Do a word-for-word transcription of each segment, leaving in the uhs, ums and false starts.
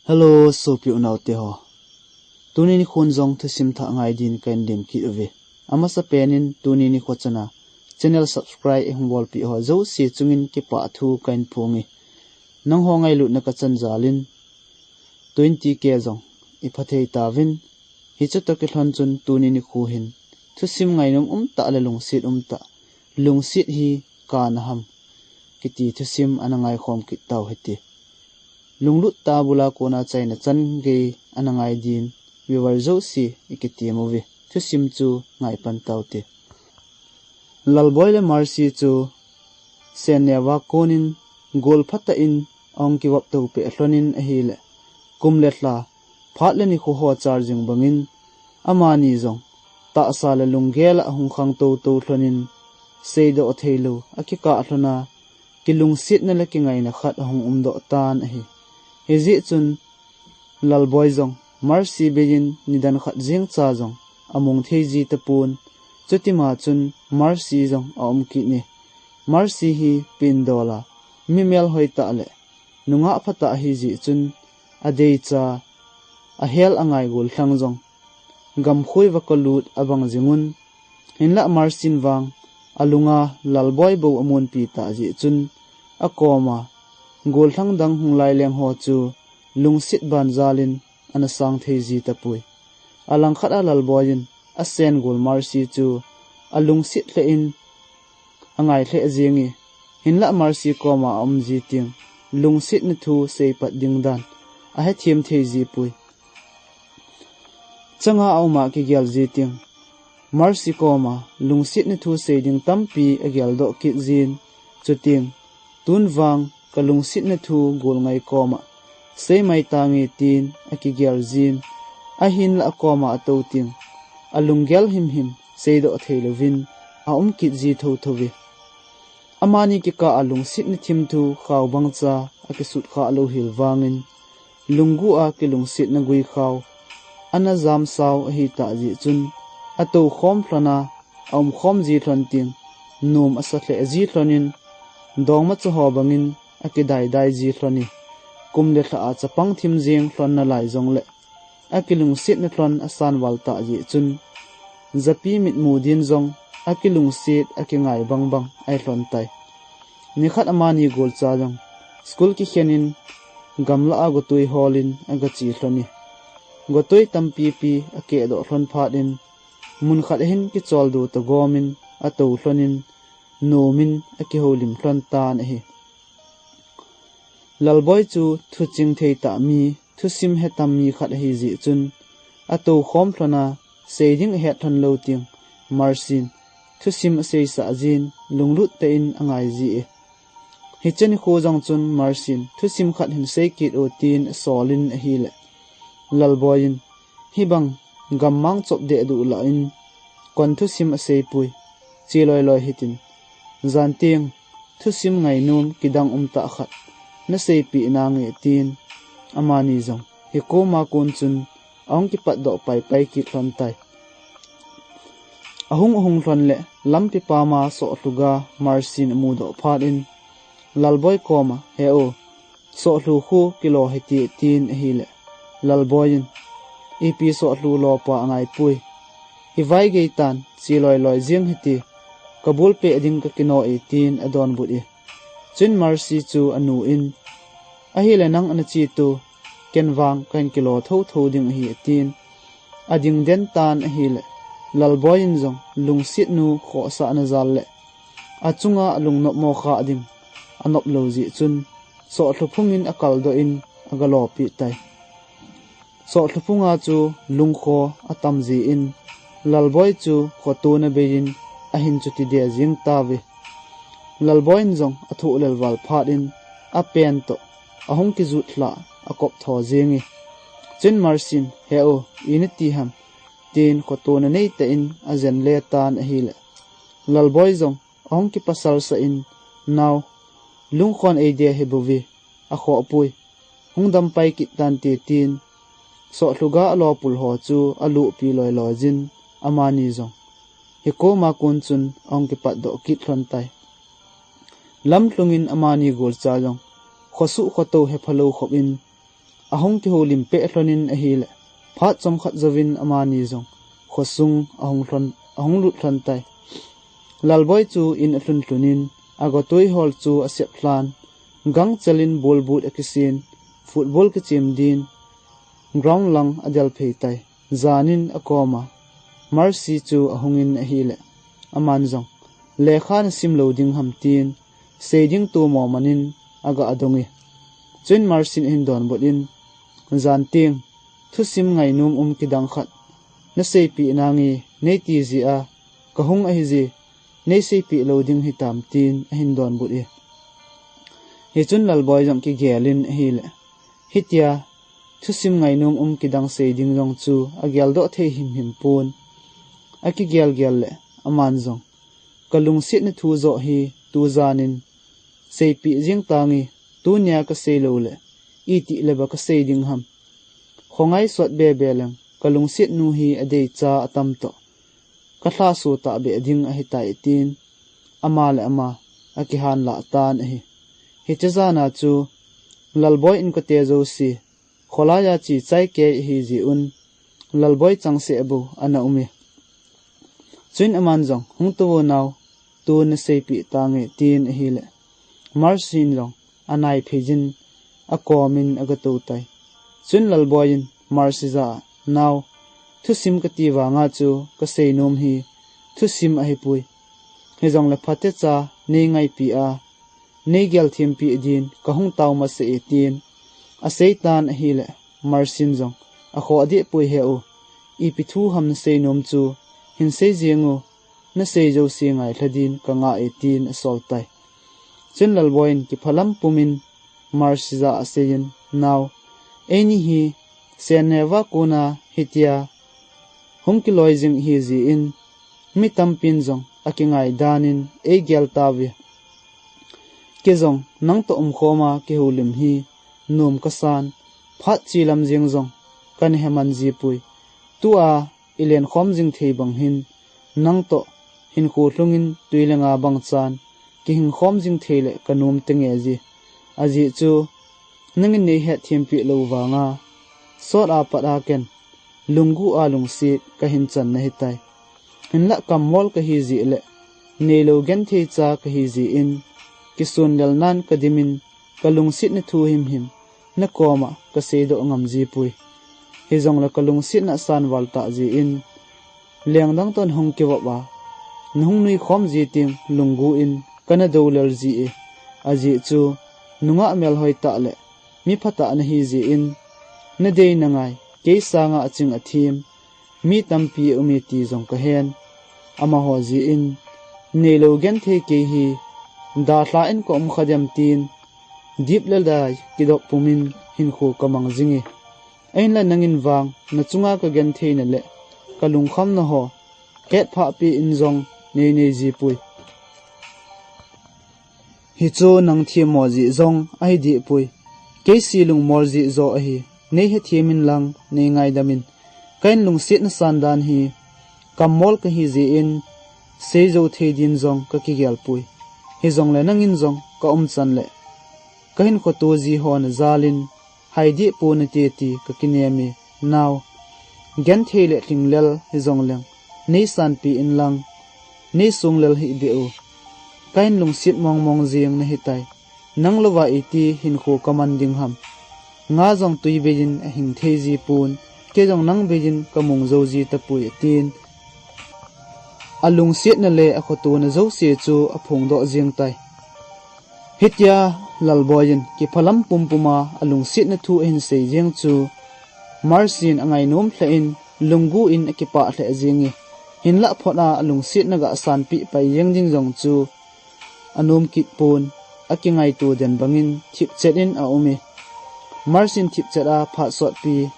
Hello, sopi unaute ho. Tuni nikhon jong thusim thah ngai din kahin lim kit uve. Amasapen in tuni nikho chana channel subscribe eihung bolpeh ho jouse chungin kipah thu kahin phonge. Nangho ngailutna kachan jal in twenty K jong iphathei tauvin. Hiche toh kilhon chun tuni nikho hin thusim ngainom umtah le lungset umtah, Lungset hi Kana Ham kiti thusim ana ngaikhom kit tau hite. Lunglut tah bula kona chaina chan gei ana ngai din, viewer jouse ikitem uve. Thusim chu ngaipan taute. Lalboi le Mercy chu sen neova konin gol phatah in ahung kivop to peh lhonin ahile, kum le lha, phat le nikho ho char jing bangin, amani jong tahsa le lunggel a ahung khangtou tou lhonin, seidoh theilou akikah lhona, kilungsetna le kingaina khat ahung umdoh tan ahi. Hijeh chun Lalboi jong Mercy beiyin nidan khat jengcha jong among thei ji tapon. Chutima chun Mercy jong aum kit e. Mercy hi pindola, mi melhoi tah le nungah phatah ahijeh chun, adeicha, ahel angai gollhang jong gamkhoi va kalut abang jingun. Hinlah Mercy in vang alunga Lalboi bou amonpi tah jeh chun, akoma gollhang dang hung lai leng ho chu lungset ban jalin ana sang thei ji tapoi. Alangkhat a Lalboi in asen gol Mercy chu alungset lheh in angai lheh jenge. Hinlah Mercy koma aum ji teng, lungsetna thu seipat ding dan ahethem thei ji poi. Changa auma kigel ji teng, Mercy koma lungsetna thu sei ding tampi ageldoh kit jin, chuteng, tun vang kalungsetna thu gol ngai koma sei mai tange tin akigel jin, ahinlah akoma atou teng, alunggel himhim seidoh theilouvin aum kit ji thouthou ve. Amani kikah a lungsetna thim thu khao bangcha akisut khah lou hel vangin, lunggu a kilungsetna gui khao ana jam sao ahitah jeh chun, atou khom lhona, aum khom ji lhon teng, nom asa lheh ji lhonin, dongmacha ho bangin akidaidai ji lhone. Kum le lha a chapang thim jeng lhon nalai jongle, akilungsetna lhon asan val tah jeh chun, japi mitmu din jong akilungset akingai bangbang ahi lhon tai. Nikhat amani golcha jong school kikhen in gamlah a gotoi holin agache lhone. Gotoi tampipi akehdoh lhon phat in, mun khat ahin kicholdo togomin atou lhonin, nomin akihoulim lhon tan ahi. Lalboi chu thuching thei tah mi, thusim he tam mi khat ahijeh chun, atou khom lhona, sei ding ahet lhon lou teng, Mercy in thusim aseisah jin, lunglut tah in angai ji e. Hiche nikho jong chun Mercy in thusim khat hin sei kit o tin asolin ahile, Lalboi in, hibang gammang chop dehduh lah in kon thusim aseipoi, che loiloi hitin, jan teng thusim ngainom kidang umtah khat naseipeh nange tin, amani jong hikoma kon chun ahung kipatdoh paipai kit lhon tai. Ahung ahung lhon le lampi pama Sohlhuga Mercy in amudoh phat in, Lalboi koma, he o, Sohlhu khu kilo hite tin ahile, Lalboi in, ipi Sohlhu lopa angaipoi, ivai geitan, che loiloi jeng hite, kabulpeh ding kakino e tin adonbut e. Chuin Mercy chu anu in, ahile nang ana che tu, ken vang kahin kilo thouthou ding ahi atin, ading den tan ahile, Lalboi in jong lungsetnu khohsahna jal le achunga alungnopmo khah ding anop lou jeh chun, Sohlhu phungin akaldoh in agalopeh tai. Sohlhu phunga chu lungkho atam jeh in, Lalboi chu khotona beiyin ahin chuti de jeng tauve. Lalboi in jong athoh lelval phat in, apen toh ahung kijut lhah akoptho jenge. Chuin Mercy in, he o, ina ti ham, tin khotona neitah in ajen le tan ahile, Lalboi jong ahung kipasalsah in, nao, lungkhon eide hi bouve, akhohpoi, hung dampai kit tante tin, Sohlhuga alopul ho chu aluhpi loiloi jin, amani jong hikoma kon chun ahung kipatdoh kit lhon tai. Lamlhungin amani golcha jong khosuh khotou hephalou khop in, ahung kihoulim peh lhonin ahile, phat chomkhat jouvin amani jong khosung ahung lhon, ahung lut lhon tai. Lalboi chu in alhun lhunin, agotui hol chu asep lhan, gangchelin ball boot akisin, football kichem din, ground lang adel phei tai. Janin akoma Mercy chu ahungin ahile, aman jong, lekha nasim lou ding ham tin, sei ding tumo manin aga adonge. Chuin Mercyn ahin donbut in, jan teng, thusim ngainom um kidang khat naseipeh nange, neiti jeh a kahung ahi je, neiseipeh lou ding hitam tin ahin donbut e. Hichun Lalboi jong kigelin ahile, hitia thusim ngainom um kidang sei ding jong chu ageldoh thei himhim pon. Akigelgel le aman jong, kalungsetna thu joh hi tujanin seipeh jeng tange, tunia kasei lou le itih le ba kasei ding ham. Khongai sot bebe leng kalungset nu hi adeicha atam toh, kalhaso tahbeh ding ahitai tin, ama le ama akihanlah tan ahi. Hiche jana chu Lalboi inkote jouse kholai a che chai kei ahi jeh un, Lalboi changseh bou ana ume. Chuin aman jong, hung tou o nao, tun naseipeh tange, tin ahile, Mercyn jong anai phei jin akomin aga tou tai. Chuin Lalboi in Mercy jah a, nao, thusim kati vanga chu kasei nom hi thusim ahipoi. Hijongle phatecha neingaipeh a, neigel thempeh din kahung tao masah e, tin asei tan ahile, Mercyn jong akhoh deh poi he u. Ipi thu ham nasei nom chu, hin sei jeng o, nasei jouse ngailha din kangah e, tin asol tai. Chuin Lalboi in kiphalam pumin Mercy jah a aseiyin, nao, eini hi Sen neva kona hitia hung kiloi jing ahi jeh in, mi tampin jong akingai danin eigel tauve. Kei jong nang toh umkhoma kihoulim hi nom kasan, phat che lam jeng jong kana heman jipoi. Tua ilen khom jing thei bang hin, nang toh hinkho lhungin tui le nga bang chan kihing khom jing thei le kanom tenge ji. Ajeh chu nangin neihet thempeh lou vanga, sot a pat a ken, lunggu a lungset kahin chan nahitai. Hinlah kammol kahi jeh le neilou genthei cha kahi jeh in, kisun lelnan kadimin, kalungsetna thu himhim nakoma kaseidoh ngam jipoi. Hijongle kalungsetna asan val tah jeh in, lengdang toh nahung kivop a, nahung nui khom ji teng lunggu in kana dou lel ji e. Ajeh chu nungah melhoi tah le mi phatah nahi jeh in, nadei nangai, kei sanga aching athem mi tampi aume ti jong kahen. Amaho jeh in neilou genthei kei hi, dalha in ka um kha dem tin, dip le dai kidop pumin hinkho kamang jinge. Ahinla nangin vang nachunga kagentheina le kalungkhamna ho hetphah peh in jong neinei jipoi. Hichu nang themmo jeh jong ahi dehpoi. Kei se lungmol jeh joh ahi. Neihethem in lang, neingaidam in. Ka in lungsetna san dan hi, kammol kahi jeh in, seijou thei din jong kakigelpoi. Hijongle nangin jong ka umchan le kahinkho toh ji ho najal in, hai dehpon nate ti kakinem e, nao. Genthei le lhinglel hijongleng, neisanpeh in lang, neisonglel hih beh o. Ka in lungset mongmong jeng nahitai. Nang louva iti hinkho kaman ding ham. Nga jong twi bei in ahing thei jipon, kei jong nang bei in kamung jou ji tapoi, atin. Alungsetna le akhotona jouse chu aphongdoh jeng tai. Hitia Lalboi in kiphalam pumpuma alungsetna thu ahin sei jeng chu, Mercy in angainom lheh in, lunggu in akipah lheh jeng e. Hinlah phot a alungsetna gasanpeh pai jeng ding jong chu anom kit pon, akingaito den bangin thipchet in aum e. Mercy in thipchet a phat sotpi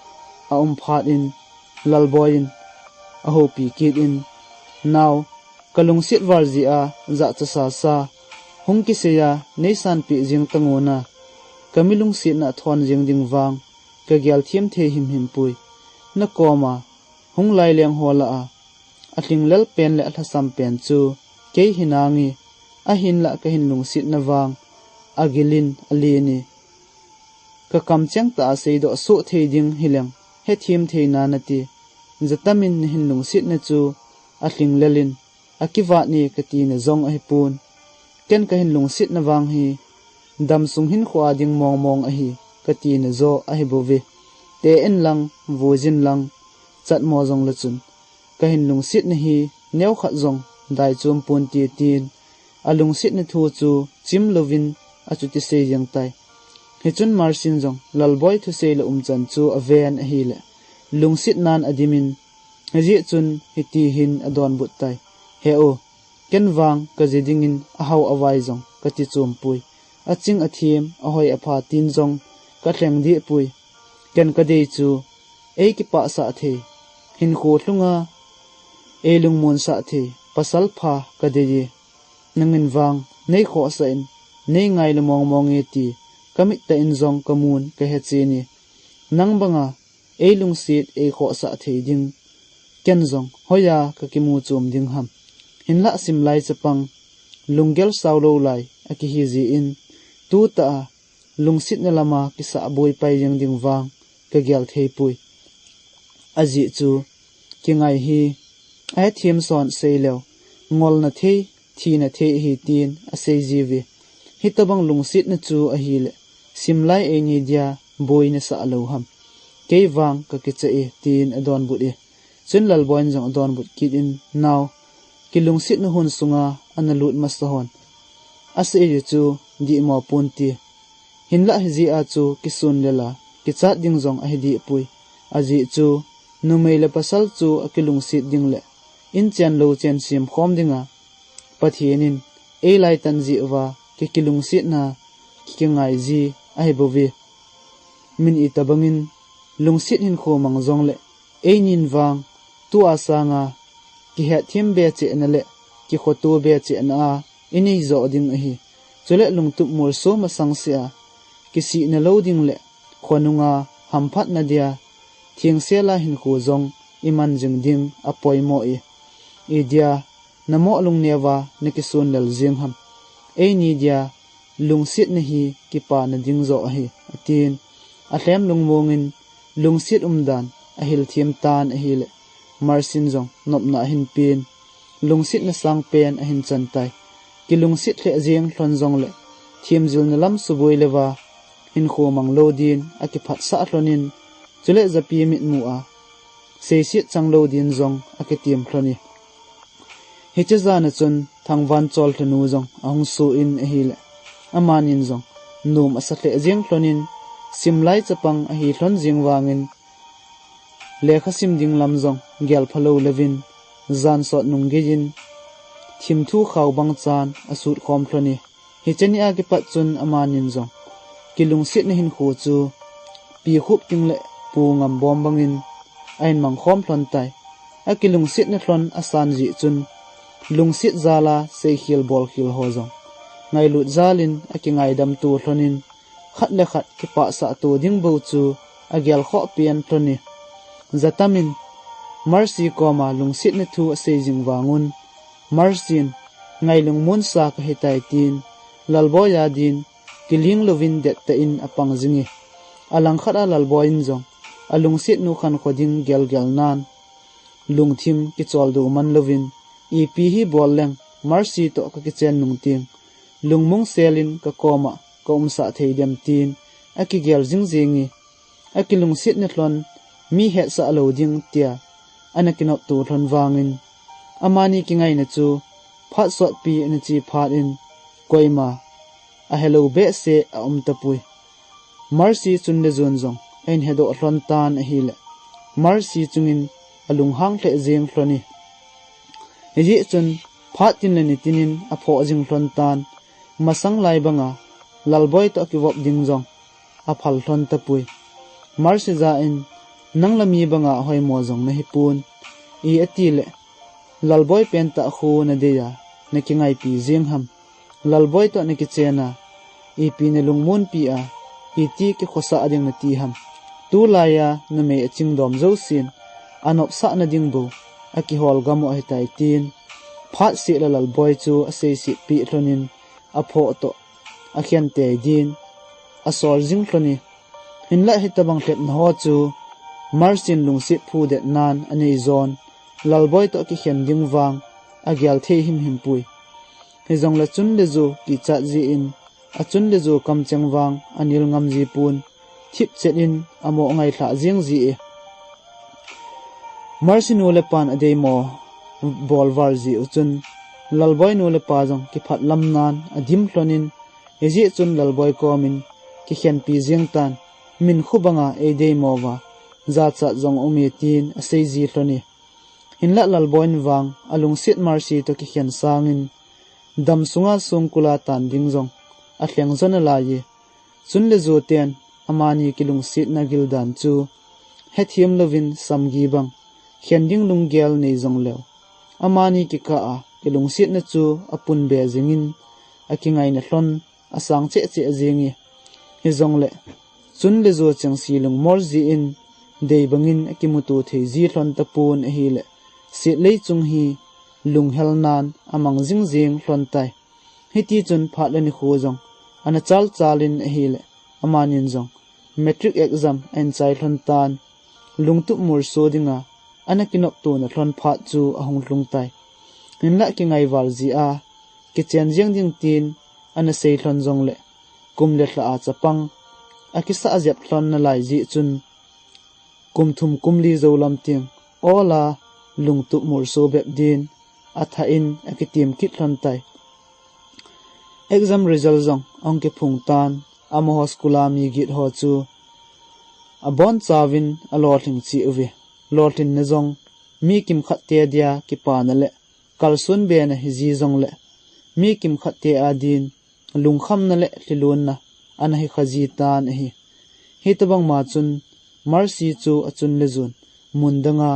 aum phat in, Lalboi in ahoupi kit in, nao, kalungset val jeh a jachat sasa hung kisei a neisanpeh jeng tango na, kami lungsetna athon jeng ding vang kagel them thei himhim poi. Nakoma hung lai leng ho lah a alhinglel pen le alhasam pen chu kei hinange, ahinlah kahin lungsetna vang agil in alen e. Ka kamcheng tah a seidoh soh thei ding hileng, hethem theina nati. Jatamin nahin lungsetna chu alhinglel in, akivat e kati na jong ahipon. Ken kahin lungsetna vang hi, damsung hinkhoa ding mongmong ahi, kati na jo ahibouve. Te in lang, vujin lang, chatmo jongle chun, kahin lungsetna hi neokhat jong daichom ponte tin, alungsetna thu chu chim louvin achuti sei jeng tai. Hichun Mercyn jong Lalboi thusei le umchan chu aven ahile, lungsetnan adimin, hijeh chun hiti hin adonbut tai. He u, ken vang kaji dingin ahao avai jong kati chompoi. Aching athem, ahoi apha tin jong kalheng dehpoi. Ken kadei chu, ei kipahsah thei, hinkho lhunga ei lungmonsah thei pasal pha kadei e. Nangin vang nei khohsah in, nei ngailu mongmong e ti kamit tah in jong kamun kahechen e. Nang banga ei lungset ei khohsah thei ding, ken jong hoiya kakimu chom ding ham? Hinlah simlai chapang, lunggel sao lou lai akihi jeh in, tutah a lungsetna lama kisah boi pai jeng ding vang kagel theipoi. Ajeh chu, kingai hi ahethem son seileu, ngolna thei, thina thei ahi tin asei jiuve. Hitobang lungsetna chu ahile, simlai eini dia boi nasah lou ham? Kei vang kakicha e, tin adonbut e. Chun Lalboi in jong adonbut kit in, nao, kilungsetna hun sunga analut masa hon asei u chu dihmo ponte. Hinlah hijeh a chu kisunlel a kichat ding jong ahi dehpoi. Ajeh chu, numei le pasal chu akilungset ding le inchen louchen semkhom dinga Pathen in eilaitan jeh uva kikilungsetna kikingai ji ahibouve. Min itobangin lungset hinkho mang jongle, einin vang tua sanga kihetthem be chehna le kikhoto be chehna a inei joh ding ahi. Chule lungtup molso masang sea kisihna lou ding le khonunga hamphatna dia thengsela hinkho jong iman jing ding apoimo e. Idia namoh lungneova nakisunlel jeng ham? Eini dia lungsetna hi kipana ding joh ahi, atin. Alhem lungmongin lungset umdan ahilthem tan ahile, Mercyn jong nopna ahin pen, lungsetna sangpen ahin chan tai. Kilungset lheh jeng lhon jongle, themjilna lam suboi leuva hinkho mang lou din akiphatsah lhonin, chule japi mitmua seiset chang lou din jong akitem lhon e. Hiche jana chun Thangvanchol lhanu jong ahung sun ahile, amanin jong nom asa lheh jeng lhonin, simlai chapang ahi lhon jeng vangin, lekha sim ding lam jong gelpha lou leuvin, jan sot nung geiyin thimthu khao bang chan asut khom lhon e. Hiche nia kipat chun amanin jong kilungsetna hinkho chu pi khup ting le pu ngam bom bangin ahin mang khom lhon tai. Akilungsetna lhon asan jeh chun, lungset jala seikhel bolkhel ho jong ngailut jalin akingaidam to lhonin, khat le khat kipahsah to ding bou chu agel khoh pen lhon e. Jatamin Mercy koma lungsetna thu asei jing vangun, Mercy in, ngailung monsa kahitai tin, Lalboi a din kiling louvin dettah in apang jing e. Alangkhat a Lalboi in jong alungsetnu khankho ding gelgel nan, lungthim kicholdo man louvin, ipi hi bol leng Mercy toh kakichen nung teng, lungmong selin kakoma kaumsah thei dem tin akigel jing jing e. Akilungsetna lhon mi hetsah lou ding tia ana kinopto lhon vangin, amani kingaina chu phat sotpi ana che phat in, koima ahelou behseh aum tapoi. Mercy chun le jon jong ahin hedoh lhon tan ahile, Mercy chungin alunghang lheh jeng lhon e. Hijeh chun phat tin le ni tinin aphoh jing lhon tan, masang lai banga Lalboi toh akivop ding jong aphal lhon tapoi. Mercy ja in, nang la mi banga hoimo jong nahipon, i atile, Lalboi pentah khu nadei a nakingaipi jeng ham? Lalboi toh nakichen a ipi nalungmonpi a, iti kikhosah ding nati ham? Tulai a numei achingdom jousen anopsahna ding bou akihol gam u ahitai tin, phat seh le Lalboi chu aseiset peh lhonin, aphoh toh akhen tei din asol jing lhon e. Hinlah hitabang lhepna ho chu Mercy in lungset phudet nan anei jon, Lalboi toh kikhen ding vang agel thei himhim pui. Hijongle chun le ju kichat jin, achun le ju kamcheng vang anel ngam ji pon, thipchet in amo ngailhah jeng ji e. Mercy nu le pan adeimo bol val ji u chun, Lalboi nu le pa jong kiphat lam nan adim lhon in, hijeh chun Lalboi komin kikhenpi jeng tan, min khu banga eideimo uva, jachat jong um e tin asei ji lhon e. Hinlah Lalboi in vang alungset Mercy toh kikhen sangin, dam sunga songkul a tan ding jong alheng jo nalai e. Chun le ju ten amani kilungsetna gildan chu hethem louvin samgi bang, khen ding lunggel nei jongleu, amani kikah a kilungsetna chu apunbe jingin, akingaina lhon asang cheh cheh jeng e. Hijongle chun le ju chengse lungmol jin, dei bangin akimuto thei ji lhon tapon ahile, setlei chung hi lunghel nan amang jing jeng lhon tai. Hitichun phat le nikho jong ana chal chal in ahile, amanin jong matric exam ahin chai lhon tan, lungtup molso dinga ana kinoptona lhon phat chu ahung lhung tai. Hinlah kingai val jia, kichen jeng ding tin ana sei lhon jongle, kum le lha a chapang akisah jep lhon nalai jeh chun, kum thum kum li jou lam teng, ol a lungtup molso bep din athah in akitim kit lhon tai. Exam result jong ahung kiphong tan, amaho school a mi git ho chu abonchauvin alolhing cheh uve. Lolhinna jong mi kimkhat te dia kipana le kalson bena hiji jongle, mi kimkhat te a din lungkhamna le lhilunna ana hikha ji tan ahi. Hitabang ma chun Mercy chu achun le jun mun danga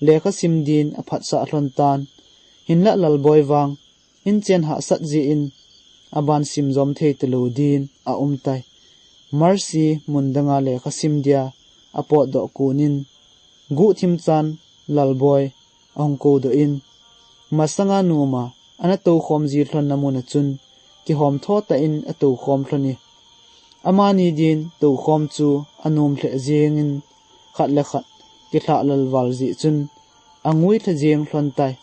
lekha sim din aphatsah lhon tan. Hinlah Lalboi vang inchen hahsat jin, aban sim jom thei talou din aum tai. Mercy mun danga lekha sim dia apotdoh konin, guhthim chan Lalboi ahung koudoh in, masanga noma ana toukhom ji lhonna mun a chun kihom tho tah in atoukhom lhon e. Amani din toukhom chu anom lheh jengin, khat le khat kilhah lal val jeh chun angui lha jeng lhon tai.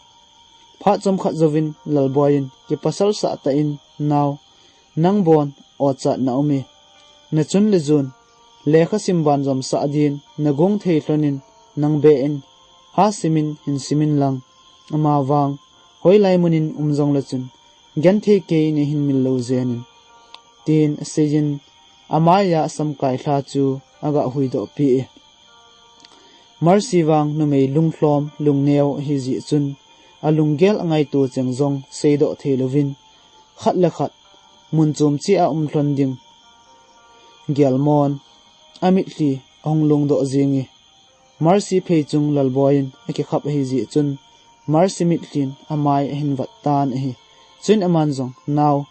Phat chomkhat jouvin Lalboi in kipasal sah tah in, nao, nang bon ochat na um e. Nachun le jun lekha sim ban jom sah din nagong thei lhon in, nang be in ha simin hin simin lang, amavang hoilai mun in um jongle chun genthei kei nei hin mil lou jeng in, tin aseiyin, amaiya asamkai lha chu aga huidoh peh e. Mercy vang numei lunglhom lungneo ahi jeh chun, alunggel angaito cheng jong seidoh thei louvin, khat le khat mun chom cheh a um lhon ding gelmon amitlhi ahung longdoh jeng e. Mercy pheichung Lalboi in akikhap ahi jeh chun, Mercy mitlhin amai ahin vat tan ahi. Chuin aman jong, nao,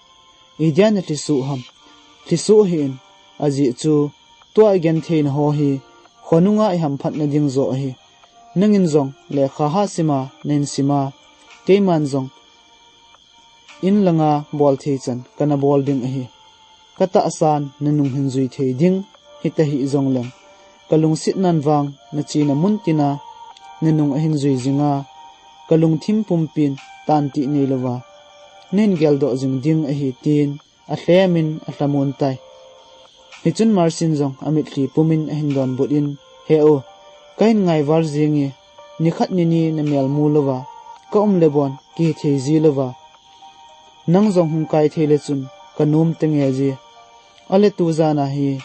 idia na lhisoh ham? Lhisoh hih in, ajeh chu tua igenthei na ho hi khonunga ihamphat na ding joh ahi. Nangin jong lekha ha sima nahin sima, keiman jong in langa bol thei chan kana bol ding ahi. Katahsan nanung hin jui thei ding hita hih jongleng, kalungset nan vang nachena mun tina nanung ahin jui jinga, kalungthim pumpin tantih neilouva nahin geldoh jing ding ahi, tin alhemin alhamon tai. Hichun Mercy in jong amitlhi pumin ahin donbut in, he u, kahin ngaival jing e, nikhat nini namel mu louva kaum le bon kihithei ji louva nang jong hung kai thei le chun kanom tenge ji. Ale tujan a hi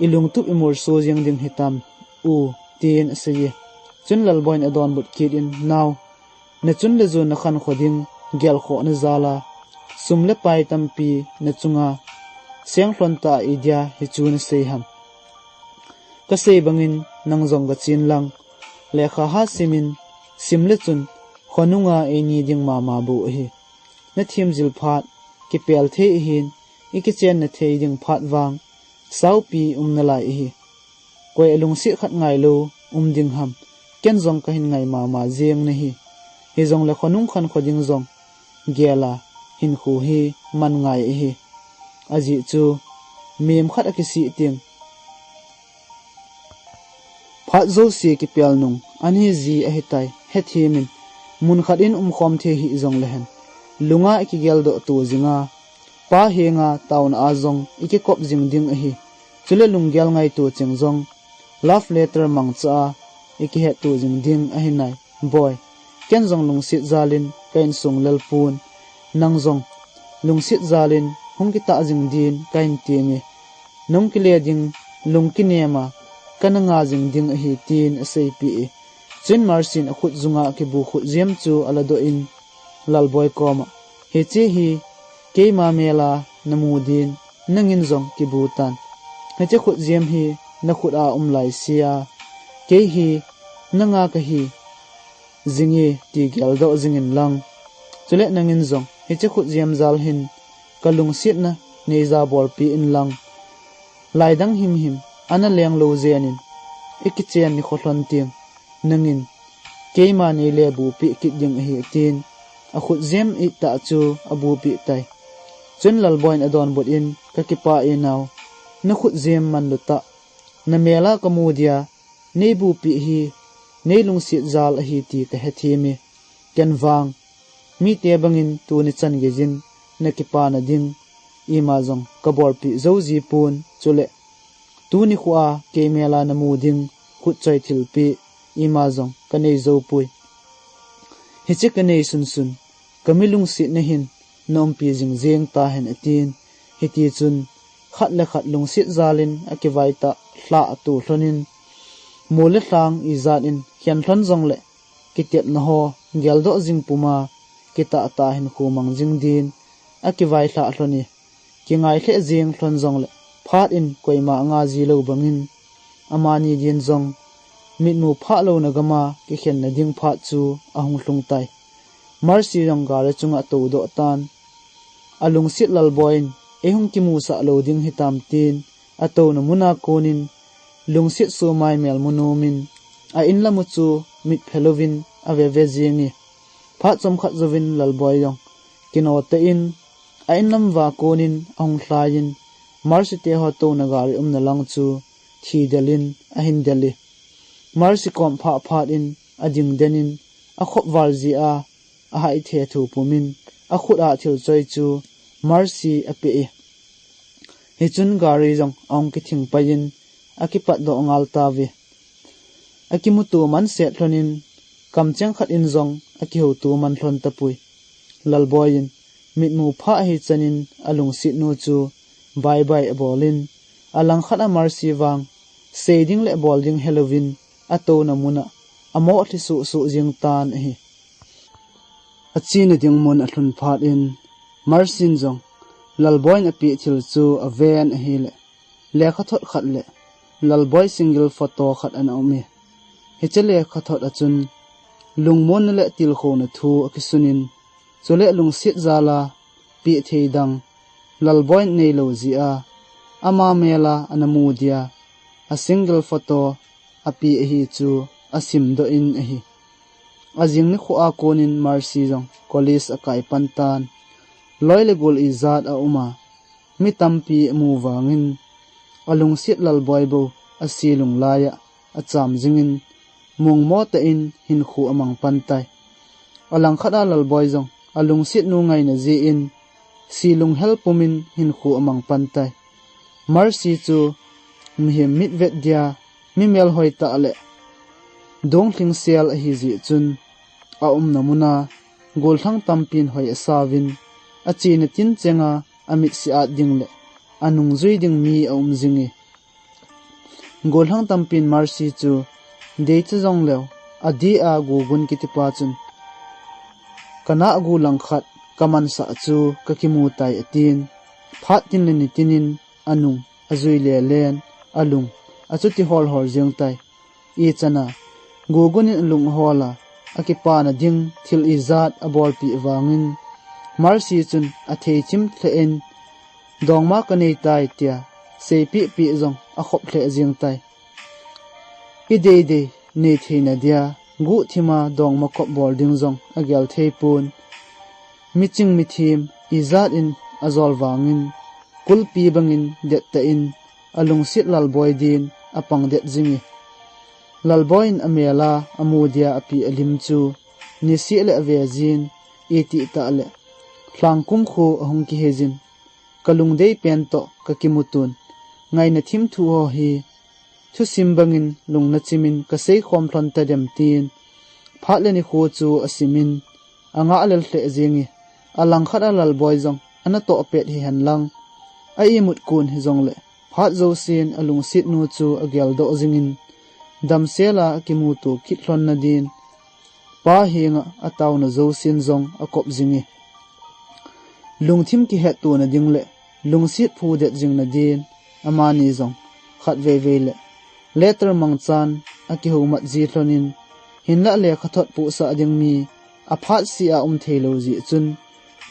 ilungtup imolso jeng ding hitam u, tin aseiye. Chun Lalboi in adonbut kit in, nao, nachun le jun nakhankho ding gelkhohna jal a sum le pai tampi nachunga seng lhon tah a idia hichu nasei ham? Kasei bangin nang jong gachen lang, lekha ha simin, sim le chun khonunga eini ding mama bou ahi. Nathem jil phat, kipel thei ahin, ikichenna thei ding phat vang saupi um nalai ahi. Koi alungset khat ngailou um ding ham? Ken jong kahin ngai mama jeng nahi. Hijongle khonung khankho ding jong gel a hinkho hi man ngai ahi. Ajeh chu mihem khat akisih teng Phat jouse kipel nung, ani ji ahitai, hethem in, mun khat in umkhom thei hih jong lehen. Lunga ikigeldoh to jinga, pa henga taona a jong ikikop jing ding ahi. Chule lunggel ngaito cheng jong, love letter mangcha a ikihet to jing ding ahi nai. Boi, ken jong lungset jalin ka insung lel pon. Nang jong lungset jalin hung kitah jing din ka hin tinge. Nung kile ding, lung kinem a, kana nga jing ding ahi, tin aseipeh e. Chun Mercy in akhut junga kibu khutjem chu aladoh in Lalboi koma, hiche hi keima mel a namu din, nangin jong kibu tan. Hiche khutjem hi nakhut a um laise a, kei hi nanga kahi jinge ti geldoh jing inlang. Chule nangin jong hiche khutjem jal hin kalungsetna neija bolpeh inlang. Laidang himhim ana lenglou jenin ikichen nikho lhon teng nangin keima neile bupeh kit ding ahi, tin akhutjem ittah chu abupeh tai. Chun Lalboi in adonbut in, kakipah e nao, nakhutjem manlutah, namel a kamu dia neibupeh hi neilungset jal ahi ti kahethem e. Ken vang mite bangin tuni chan geijin nakipana ding ima jong kabolpeh jou jipon, chule tuni khoa keimel a namu ding khutchoi thilpeh ima jong kanei joupoi. Hiche kanei sunsun, kami lungsetna hin naumpi jing jeng tahen, atin. Hitichun khat le khat lungset jalin akivaitah lhah ato lhonin, mol le lhang ijat in khen lhon jongle kitepna ho geldoh jing puma kitahtah hinkho mang jing din akivailhah lhon e. Kingai lheh jeng lhon jongle phat in koima anga jilou bangin, amani din jong mitmu phah louna gama kikhenna ding phat chu ahung lhung tai. Mercy jong gari chunga atoudoh tan. Alungset Lalboi in eihung kimusah lou ding hitam, tin atouna muna konin lungset somai melmu nomin a-in lamu chu mitphe louvin aveve jenge. Phat chomkhat jouvin Lalboi jong kinotah in a-in lam uva konin ahung lhaiyin, Mercy teho touna gari umna lang chu thidelin ahin del e. Mercy kom phah phat in ading den in, akhop val jeh a ahaithe thu pumin, akhut a thilchoi chu Mercy apeh e. Hichun gari jong ahung kithing paiyin akipatdoh ngal tauve. Akimuto manset lhonin, kamcheng khat in jong akihouto man lhon tapoi. Lalboi in mitmu phah ahi chanin alungsetnu chu bye bye abolin, alangkhat a Mercy vang sei ding le bol ding helouvin atouna muna amoh lhi suhsuh jeng tan ahi. Achena ding mun alhun phat in, Mercy in jong Lalboi in apeh thil chu aven ahile, lekhathot khat le Lalboi single photo khat ana um e. Hiche lekhathot a chun lungmonna le tilkhouna thu akisunin, chule lungset jal a peh thei dang Lalboi in neilou jeh a, ama mel a ana mu dia a single photo apeh ahi chu asimdoh in ahi. Ajing nikho a konin Mercy jong college akai pan tan. Loi le gol ijat aum a, mi tampi amu vangin, alungset Lalboi bou ase lung laiya acham jingin, mongmo tah in hinkho amang pan tai. Alangkhat a Lalboi jong alungsetnu ngaina jeh in, se lunghel pumin hinkho amang pan tai. Mercy chu mihem mitvet dia, mi melhoi tah le donglhing sel ahi jeh chun, aumna muna gollhang tampin hoi asauvin, achena tin chenga amit se-at ding le anungjui ding mi aum jinge. Gollhang tampin Mercy chu deicha jongleu, adeh a Gogun kitipa chun, kanah gu langkhat kamansah chu kakimu tai, atin. Phat tin le ni tinin anung ajui lelen, alung achuti holhol jeng tai. Ichan a Gogun in alung ahol a, akipana ding thil ijat abolpeh vangin, Mercy chun atheichim lheh in, dongma kanei tai, tia seipeh peh jong akhop lheh jeng tai. Ideidei nei theina dia guhthima dongma kop bol ding jong agel theipon. Miching mithem ijat in ajol vangin, kulpi bangin dettah in alungset Lalboi din apang det jinge. Lalboi in amel a amu dia api alim chu nisih le ave jin, itih tah le lhangkum khu ahung kihe jin, kalungdei pen toh kakimutun, ngaina thim thu ho hi thusim bangin lungna chimin kasei khom lhon tadem tin, phat le nikho chu asimin, angah lel lheh jing e, alangkhat a Lalboi jong ana toh pet hihen lang, a imut kun hijongle, phat jousen alungset nu chu ageldoh jingin, damsel a akimuto kit lhon nadin, pa henga ataona jousen jong akop jing e. Lungthim kihetto nading le lungset phudet jing nadin, amani jong khatvei vei le letter mangchan akihoumat ji lhonin, hinlah lekhathot pohsah ding mi aphat si a um theilou jeh chun,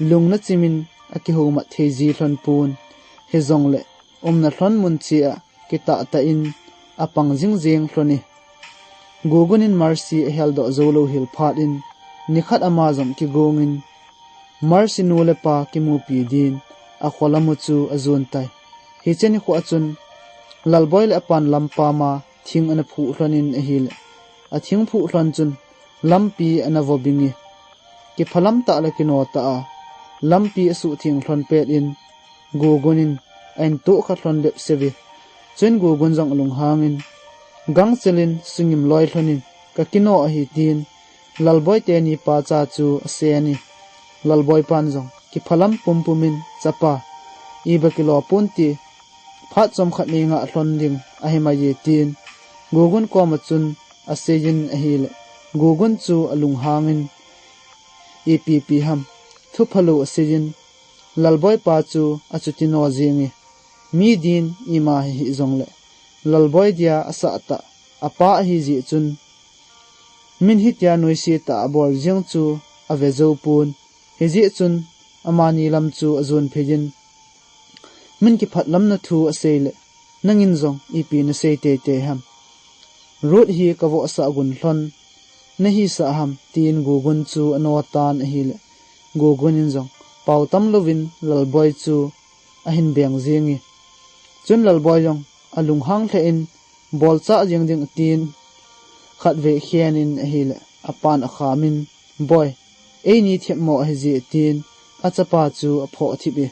lungna chimin akihoumat thei ji lhon pon, hijongle umna lhon mun cheh a kitah tah in apang jing jeng lhon e. Gugun in Mercy aheldoh joulou hel phat in, nikhat ama jong kigongin, Mercy nu le pa kimupi din akholam u chu ajon tai. Hiche nikho a chun, Lalboi le apan lampa ma thing ana phuh lhonin ahile, athing phuh lhon chun lampi ana vo bing e. Kiphalam tah le kino tah a lampi asuhtheng lhon pet in, Gugun in a-in tohkha lhon bep seh ve. Chuin Gugun jong alunghangin, gangchel in sungim loi lhonin, kakino ahi tin, Lalboi teni pacha chu asen e. Lalboi pan jong kiphalam pumpum in, chapa, iba kilo ponte, phat chomkhat nei ngah lhon ding ahi mai e tin, Gugun koma chun aseijin ahile, Gugun chu alunghangin, ipi pi ham, thuphalou aseijin, Lalboi pa chu achuti no jing e, mi din ima hi hijongle, Lalboi dia asah tah apa ahi jeh chun, min hitia noise tah a abol jeng chu ave jou pon, hijeh chun amani lam chu ajon phei in, min kiphatlamna thu asei le, nangin jong ipi nasei teitei ham. Ruth hi kavohsah gun lhon nahisah ham, tin Gugun chu ano tan ahile, Gugun in jong pao tam louvin Lalboi chu ahin beng jing e. Chun Lalboi jong alunghang lheh in, bolchah jeng ding atin, khatvei khen in ahile, apan akhamin, Boi, eini themmo ahi jeh tin, achapa chu aphoh thip e.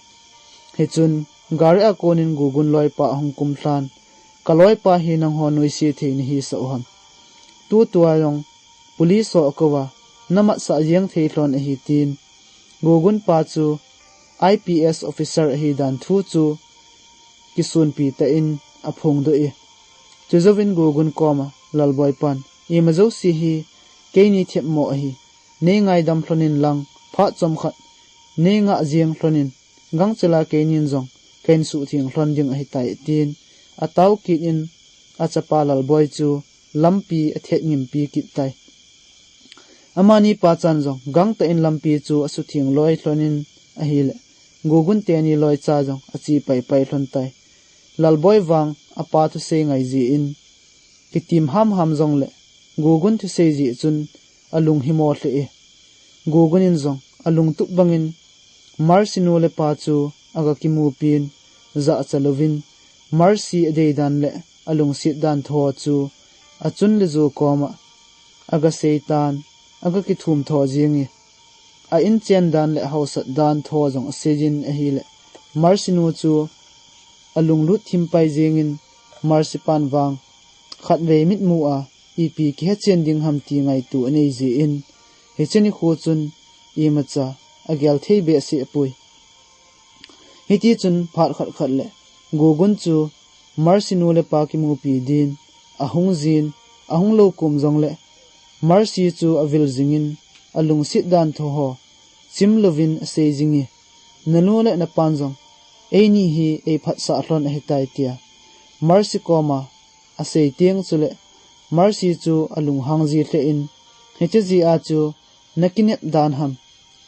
Hichun, gari a konin Gugun loipa ahung kum lhan, kaloipa hi nangho noise thei nahisah u ham. Tutua jong, police ho akou a, namatsah jeng thei lhon ahi tin, Gugun pa chu I P S officer ahi dan thu chu kisunpi tah in aphongdoh e. Chujouvin Gugun koma Lalboi pan, ima jouse hi keini themmo ahi, nei ngaidam lhonin lang, phat chomkhat nei ngah jeng lhonin, gangchel a keinin jong kahin suhtheng lhon ding ahitai, tin atao kit in achapa Lalboi chu lampi athet ngimpi kit tai. Amani pachan jong gangtah in lampi chu asutheng loi lhonin ahile, Gugun teni loicha jong ache paipai lhon tai. Lalboi vang apa thusei ngai jeh in, kitim hamham jongle, Gugun thusei jeh chun alung himo lheh e. Gugun in jong alungtup bangin, Mercy nu le pa chu aga kimupin, jahcha louvin, Mercy adei dan le alungset dan tho chu achun le ju koma aga seitan, aga kithum tho jeng e. A-inchen dan le ahaosat dan tho jong aseijin ahile, Mercy nu chu alunglut thim pai jengin, Mercy pan vang khatvei mitmu a ipi kihechen ding ham ti ngaito anei jeh in, hiche nikho chun imacha agel thei behseh poi. Hitichun phat khat khat le Gugun chu Mercy nu le pa kimupi din ahung jin, ahung lou kum jongle Mercy chu avil jingin, alungset dan tho ho chim louvin asei jing e, nanu le napan jong eini hi eiphatsah lhon ahitai, tia Mercy koma asei teng chule Mercy chu alunghang ji lheh in, hiche jeh a chu nakinep dan ham,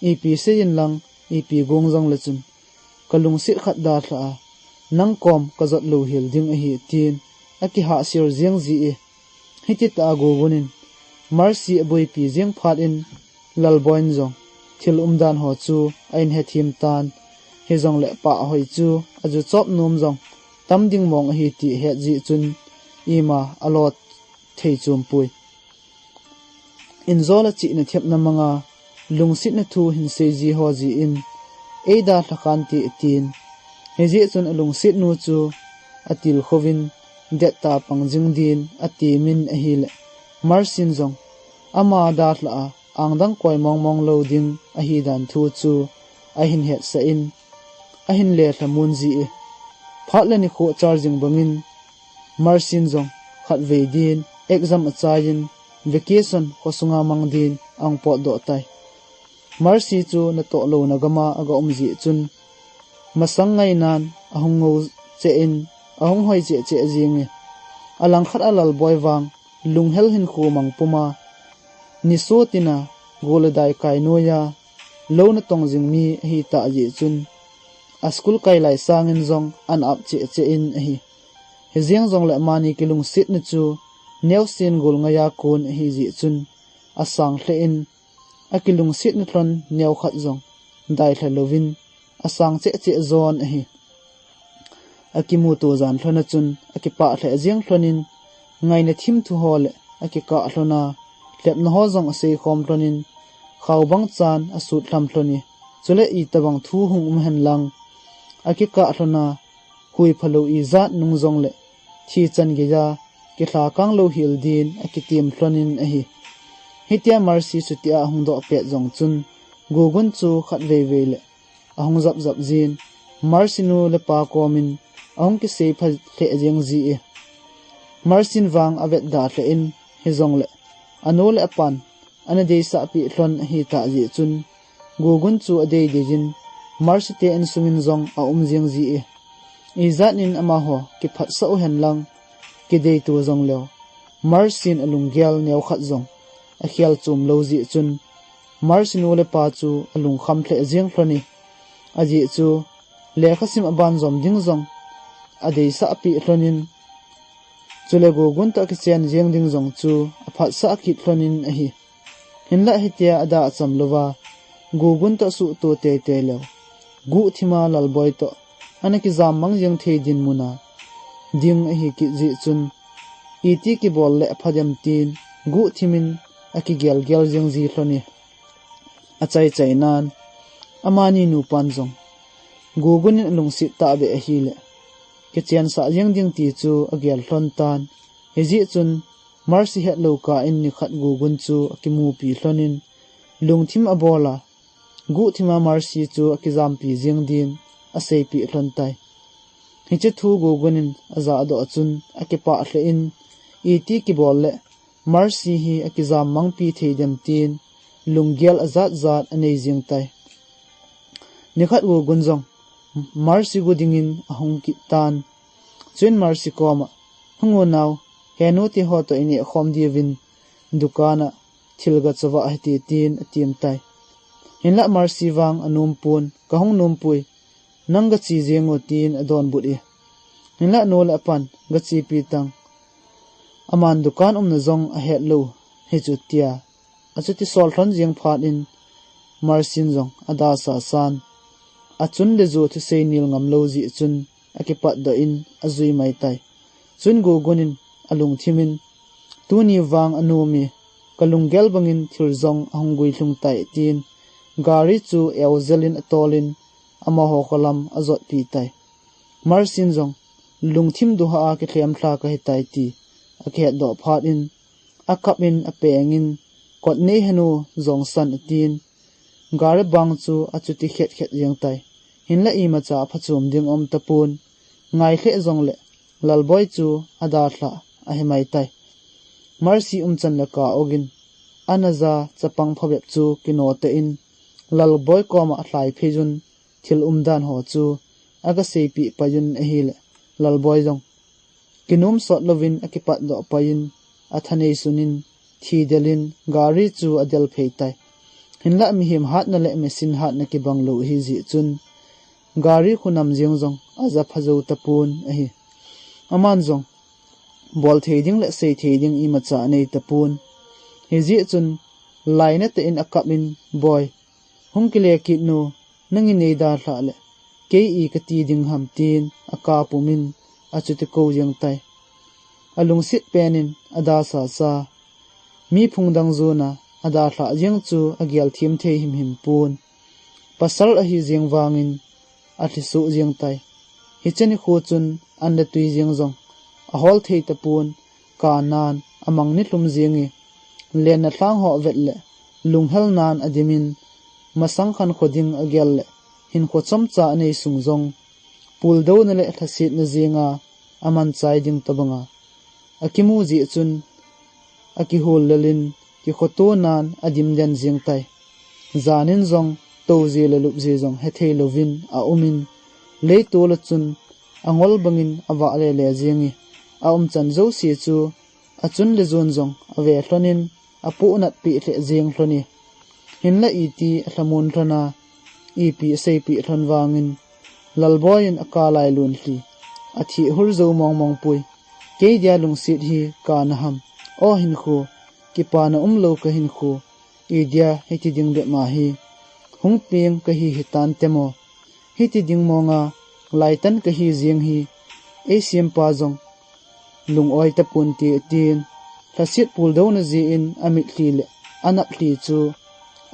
ipi seijin lang, ipi gong jongle chun kalungset khat dalha a, nang kom kajot louhel ding ahi, tin akihahsel jeng ji e. Hititah a Gugun in Mercy aboipi jeng phat in, Lalboi in jong thil umdan ho chu ahin hethem tan, hijongle pahhoi chu ajuchop nom jong tam ding mong ahi ti ahet jeh chun, ima alot thei chom pui. Injol a chihna thepna manga, lungsetna thu hin sei ji ho jeh in, ei dalha khan ti atin. Hijeh chun alungset nu chu atilkhouvin, det tah pang jing din atemin ahile, Mercy in jong ama dalha a, angdang koi mong mong lou ding ahi dan thu chu ahin hetsah in, ahin lelha mun ji e. Phat le nikho char jing bangin, Mercy in jong khatvei din exam achaiyin, vacation khosunga mang din ahung potdoh tai. Mercy chu natoh louna gama aga um jeh chun, masang ngainan ahung ngou cheh in, ahung hoi cheh cheh jing e. Alangkhat a Lalboi vang, lunghel hinkho mang puma, nisotin a, gol le dai kai noiya, lou natong jing mi ahi tah jeh chun, a school kai lai sangin jong ana ap cheh cheh in ahi. Hijeng jongle amani kilungsetna chu neosen gol ngaiya kon ahi jeh chun, asang lheh in, akilungsetna lhon neokhat jong dailha louvin, asang cheh cheh jon ahi. Akimuto jan lhon a chun akipah lheh jeng lhonin, ngaina thim thu ho le akikah lhon a, lhepna ho jong asei khom lhonin, khao bang chan asut lham lhon e. Chule itobang thu hung um hen lang, akikah lhon a, hui phalou ijat nung jongle, thi chan geiya, kilha kang lou hel din akitem lhonin ahi. Hitia Mercy chutia ahung doh pet jong chun, Gugun chu khatvei vei le ahung jap jap jin, Mercy nu le pa komin ahung kisei pha lheh jeng ji e. Mercy in vang avetda lheh in, hijongle anu le apan ana deisah peh lhon ahi tah jeh chun, Gugun chu adei dei jin, Mercy te insungin jong aum jeng ji e. Ijat in amaho kiphatsah u hen lang, kideitu jongleu, Mercy in alunggel neokhat jong akhel chom lou jeh chun, Mercy nu le pa chu alungkham lheh jeng lhon e. Ajeh chu, lekhasim aban jom ding jong adeisah peh lhonin, chule Gugun toh akichen jeng ding jong chu aphatsah kit lhonin ahi. Hinlah hitia ada acham louva, Gugun toh suhto teitei leu, guhthima Lalboi toh ana kijam mang jeng thei dinmuna ding ahi kit jeh chun, iti kibol le apha dem tin, guhthim in akigel gel jeng ji lhon e. Achai chainan, amani nupan jong, Gugun in alungset tahbeh ahile, kichensah jeng ding ti chu agel lhon tan. Hijeh chun, Mercy hetlou kah in nikhat Gugun chu akimupi lhonin, lungthim abol a, guhthima Mercy chu akijampi jeng din aseipeh lhon tai. Hiche thu Gugun in ajahdoh chun akipah lheh in, iti kibol le Mercy hi akijam mangpi thei dem tin, lunggel ajat jat anei jeng tai. Nikhat Gugun jong Mercy gu dingin ahung kit tan. Chuin Mercy koma, hung u nao, henu teho toh ineh khom diuvin, dukan a thil gachovah hite tin atem tai. Hinlah Mercy vang anom pon, kahung nom poi, nang gache jeng u tin adonbut e. Hinlah nu le apan gachepi tang, aman dukan umna jong ahet lou hichu tia, achuti sol lhon jeng phat in, Mercy in jong adasa san, achun le ju thusei nel ngam lou jeh chun, akipatdoh in ajui mai tai. Chuin Gugun in alungthim in, tuni vang anom e, kalunggel bangin thil jong ahung guilhung tai tin, gari chu eojel in atol in, amaho kholam ajotpi tai. Mercy in jong, lungthim duha a kilhem lha kahitai ti akihetdoh phat in, akap in apeng in, kot nei henu jongsan atin, gari bang chu achuti khet khet jeng tai. Hinlah imacha aphachom ding aum tapon, ngai lheh jongle Lalboi chu adalhah ahi mai tai. Mercy umchan le kah ogin, ana ja chapang phabep chu kino tah in, Lalboi koma alhai phei jun, thil umdan ho chu agaseipeh pai un ahile, Lalboi jong kinom sot louvin akipatdoh pai in, athanei sun in, thidel in, gari chu adel phei tai. Hinlah mihem hatna le machine hatna kibang lou ahi jeh chun, gari khu nam jeng jong aja phajou tapon ahi. Aman jong, bol thei ding le sei thei ding imacha anei tapon. Hijeh chun, lainatah in akap in, Boi, hung kile kit nu, nangin nei dalhah le, kei i kati ding ham tin, akap pum in, achuti kou jeng tai. alungset penin adasasa. Mi phung dang jona adalhah jeng chu agel them thei himhim pon. Pasal ahi jeng vangin alhisoh jeng tai. Hiche nikho chun an le tui jeng jong ahol thei tapon, kanan amang nilhum jenge. Lenna lhang ho vet le lunghel nan adimin, masang khankho ding agel le hinkho chomcha anei sung jong puldouna le lhasetna jenga amanchai ding tobanga akimu jeh chun akihol lelin kikhoto nan adim den jeng tai. Janin jong touje le lupje jong hethei louvin aumin, leitol a chun angol bangin avah lele jenge. Aumchan jouse chu achun le jon jong ave lhonin apohnat peh lheh jeng lhone. Hinla iti alhamon lhona, ipi aseipeh lhon vangin Lalboi in akalai lonlhi athehhur jou mongmong poi. Kei dia lungset hi kana ham? O hinkho, kipana umlou kahinkho, idia hiti ding bep ma hi hung peng kahi hitan temo. Hiti ding monga laitan kahi jeng hi eisempa jong lung-oi taponte, atin. Lhaset puldouna jeh in amitlhi le anaplhi chu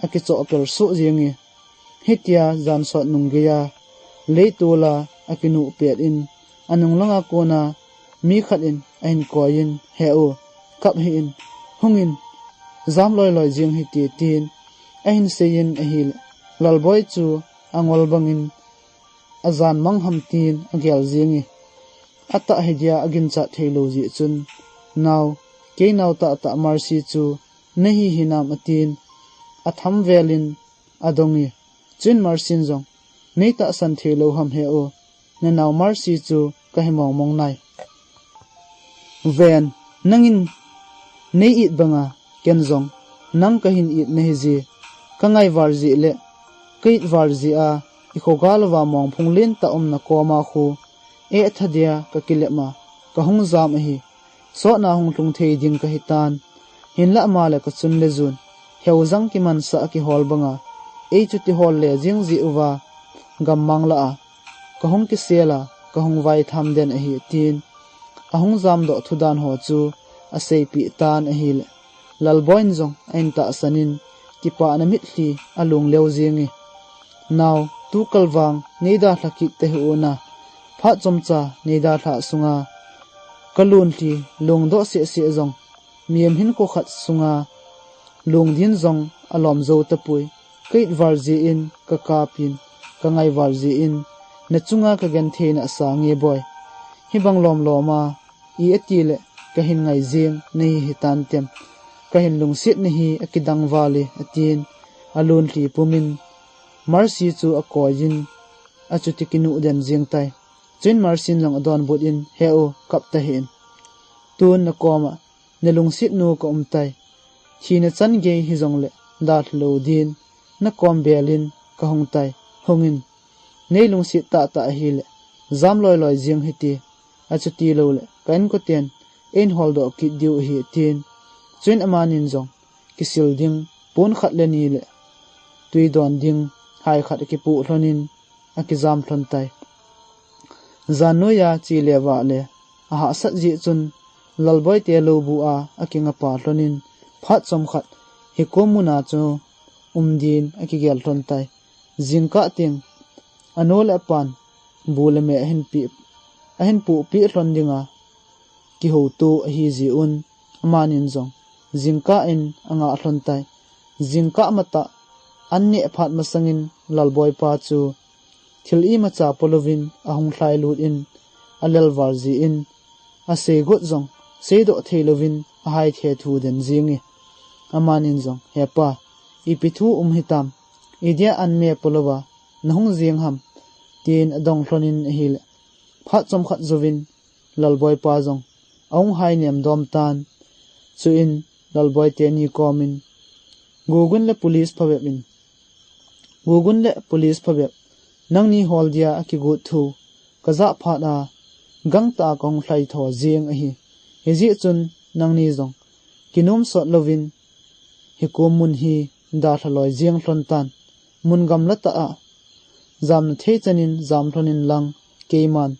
akichoh pel soh jenge. Hitia jan sot nung geiya leitol a akinuh pet in, anung langa kona mi khat in ahin koiyin, He u, kap hih in, hungin, jam loiloi jeng hite, tin ahin seiyin ahile, Lalboi chu angol bangin ajan mang ham tin agel jenge. Atah hidia aginchat theilou jeh chun, Nao, kei nao tahtah Mercy chu nahi hinam? atin atham velin adonge. Chuin Mercy in jong, Nei tahsan theilou ham, He u, nanao Mercy chu kahi mongmong nai. Ven, nangin nei it banga ken jong nang kahin it nahi je. Kangai val jeh le ka it val jeh a ikhogal uva mongphung lentah umna koma khu etha dia kakilep a kahung jam ahi. Sotna hung lhung thei ding kahitan. Hinlah ama le kachun le jon heujang kimansah a kihol banga eichuti hol le jeng jeh uva gammang lah a kahung kisel a kahung vaitham den ahi, tin ahung jamdoh thudan ho chu aseipeh tan ahile, Lalboi in jong ahin tahsan in, kipana mitlhi along leu jenge. Nao, tukal vang nei dalha kit tahih un, phat chomcha nei dalhah sunga kalonlhi longdoh sehseh jong mihem hinkho khat sunga longdin jong alom jou tapoi. Ka it val jeh in kakap in, kangai val jeh in nachunga kagenthei nasa nge boi. Hibang lomlom a i ati le kahin ngai jeng nahi hitan tem. Kahin lungset nahi akidang val e, atin alonlhi pumin Mercy chu akoiyin achuti kinuh den jeng tai. Chuin Mercy in jong adonbut in, He u, kap tahih in. Tun nakoma nalungset nu kaum tai. Thina chan gei hijongle dalha lou din nakom belin kahung tai. Hungin, nei lungset tahtah ahile jam loiloi jeng hite, achuti loule ka inkoten eihin holdoh kit diu ahi, tin. Chuin amanin jong kisil ding pon khat le ni le tui don ding hai khat akipoh lhonin akijam lhon tai. Jan noiya che le vah le ahahsat jeh chun Lalboi te lou bu a akingapa lhonin phat chomkhat hikom muna chu um din akigel lhon tai. Jingkah teng anu le apan bu le me ahin pi, ahin puhpi lhon dinga kihouto ahi jeh un, amanin jong jingkah in angah lhon tai. Jingkah matah an neh phat masangin Lalboi pa chu thil imacha polouvin ahung lhailut in alel val jeh in aseigot jong seidoh thei louvin ahai thethu den jenge. Amanin jong, He pa, ipi thu um hitam? Idia an me polouva nahung jeng ham? tin adong lhonin ahile, phat chomkhat jouvin Lalboi pa jong ahung hai nem dom tan. Chuin Lalboi teni komin, Gugun le police phabep in, Gugun le police phabep, nangni hol dia akigot thu kajah phat a gangtah a kahung lhai tho jeng ahi. Hijeh chun nangni jong kinom sot louvin hikom mun hi dalha loi jeng lhon tan. Mun gamla tah a jamna thei chanin jam lhonin lang, keiman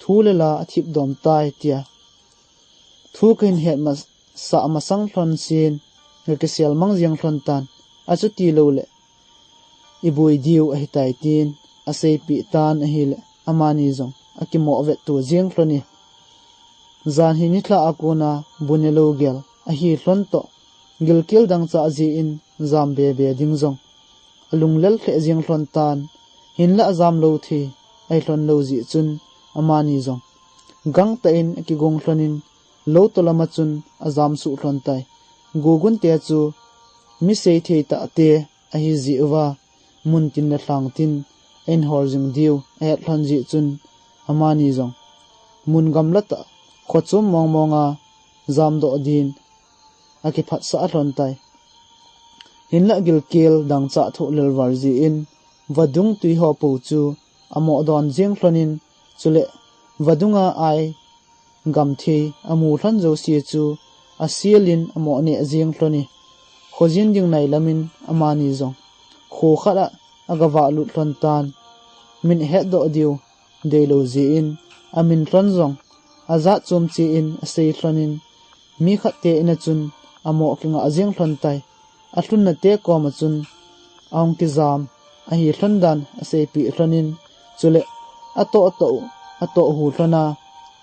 thu le la athip dom tai, tia thu kahin het masah masang lhon sin, kakisel mang jeng lhon tan, achuti louleh ibui diu ahitai tin aseipeh tan ahileh, amani jong akimoh vetto jeng lhon e. Jan hi nilhah a kona bu nelou gel ahi lhon toh, gilkel dangchah jeh in jam bebe ding jong alunglel lheh jeng lhon tan, hinlah ajam lou thei ahi lhon lou jeh chun amani jong gangtah in akigong lhon in, lou tolama chun ajam suh lhon tai. Gugunte chu mi seithei tahte ahi jeh uva, mun tin le lhang tin ahin hol jing diu ahet lhon jeh chun, amani jong mun gamla tah, kho chom mong mong a jamdoh din akiphatsah lhon tai. Hinlah gilkel dangchah thoh lelval jeh in, vadung tui ho po chu amoh don jeng lhon in, chuleh vadung a ai gam thei amu lhon jouse chu asel in amoh neh jeng lhon e. Khojin ding nai lam in amani jong kho khat ah agavah lut lhon tan, min ahetdoh diu deilou jeh in, amin lhon jong ajat chom cheh in asei lhon in, mi khat te in a chun amoh kingah jeng lhon tai. Alhunna te koma chun ahung kijam ahi lhon dan aseipeh lhon in, chuleh atoh toh u, atoh hu lhon a,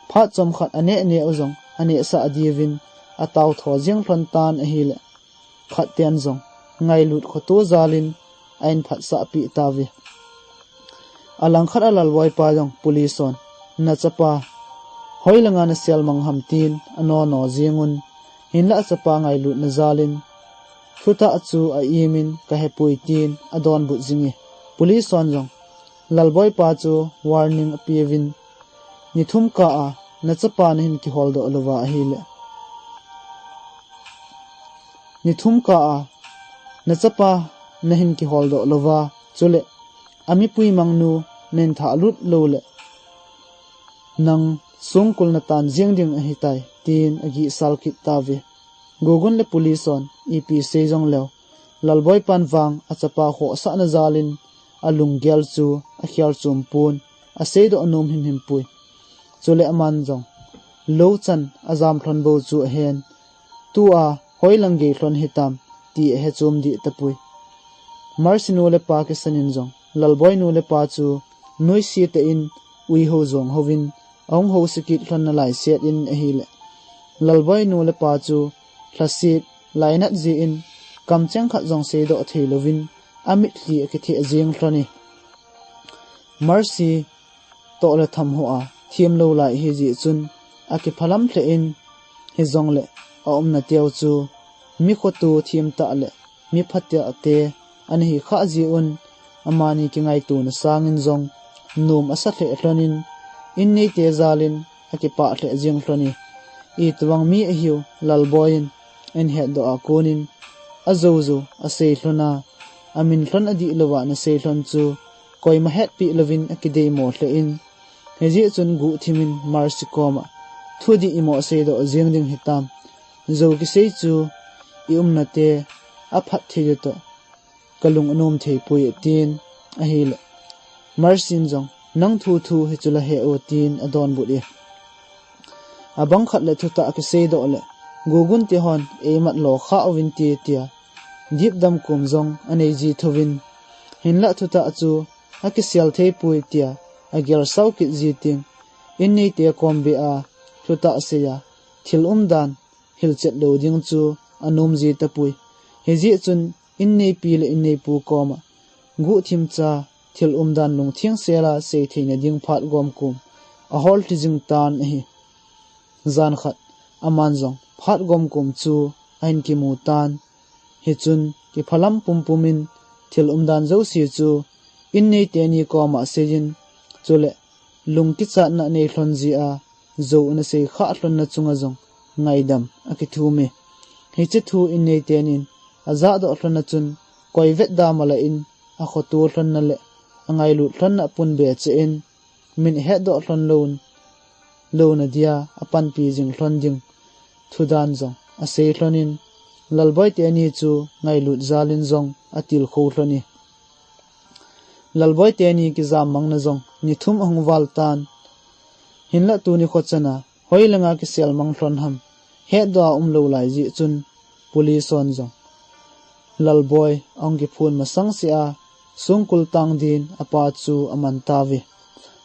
phat chomkhat aneh neh u jong aneh sah diuvin atao tho jeng lhon tan ahileh, khat ten jong ngailut khoto jal in ahin phatsah peh tauve. Alangkhat a Lalboipa jong police hon, "Nachapa hoilanga nasel mang ham?" tin anono jeng un, hinlah achapa ngailutna jal in, "Thutah chu a-im in kahepoi," tin adonbut jing e. Police hon jong Lalboipa chu warning apeuvin, "Ni thum kah a nachapa nahin kiholdoh louva ahileh, ni thum kah a nachapa nahin kiholdoh louva, chuleh amipui mangnu nahin thahlut louleh, nang songkul natan jeng ding ahitai," tin agihsal kit tauve. Gugun le police hon ipi sei jongleu, Lalboipan vang achapa khohsahna jal in alunggel chu akhel chom pon, aseidoh nom himhim poi. Chuleh aman jong lou chan ajam lhon bou chu ahen, tua hoilang gei lhon hitam ti ahe chom deh tapoi. Mercy nu le pa kisan in jong Lalboi nu le pa chu noise tah in uiho jong hovin ahung hose kit lhon nalai set in ahileh, Lalboi nu le pa chu lhaset lainat jeh in kamcheng khat jong seidoh theilouvin amitlhi akitheh jeng lhon e. Mercy toh le thamho a themlou lai ahi jeh chun akiphalam lheh in, hijongleh aumna teu chu mi khoto themtah le mi phatah te ana hi khah jeh un, amani kingaitona sangin jong nom asa lheh lhon in, inneite jal in akipah lheh jeng lhon e. Itobang mi ahiu Lalboi in ahin hetdoh a kon in ajou jou asei lhon a, amin lhon adih louva nasei lhon chu koima hetpeh louvin akideimo lheh in, hijeh chun guhthim in Mercy koma thudih imoh seidoh jeng ding hitam, jou kisei chu i umna te aphat thei ding toh kalung anom thei poi, atin ahileh, Mercy in jong, "Nang thu thu hichu la he o," tin adonbut e. Abang khat le thutah kiseidoh le, Gugun te hon eimat lo khah uvin te, tia dipdam kom jong anei ji thouvin, hinlah thutah chu akisel thei poi tia agelsau kit ji teng, inneite kom beh a thutah sei a thil umdan hilchet lou ding chu anom ji tapoi. Hijeh chun inneipi le inneipu koma guhthim cha thil umdan lungtheng sel a sei theina ding phat gomkom ahol lhi jing tan ahi. Jan khat aman jong phat gomkom chu ahin kimu tan. Hichun kiphalam pumpum in thil umdan jouse chu innei teni koma asei in, chule lungkichatna anei lhon jeh a jou ana sei khah lhonna chunga jong ngaidam akithum e. Hiche thu innei tenin ajahdoh lhonna chun koi vet dam ala in akhoto lhonna le angailut lhonna apun be cheh in, min ahetdoh lhon lou, louna dia apanpi jing lhon ding thudan jong asei lhon in, Lalboi teni chu ngailut jal in jong atilkhou lhon e. Lalboi teni kijam mangna jong ni thum ahung val tan. Hinlah tuni kho chana hoilanga kisel mang lhon ham, hetdoh a umlou lai jeh chun police hon jong Lalboi ahung kiphun masang sea, songkul tang din apa chu aman tauve.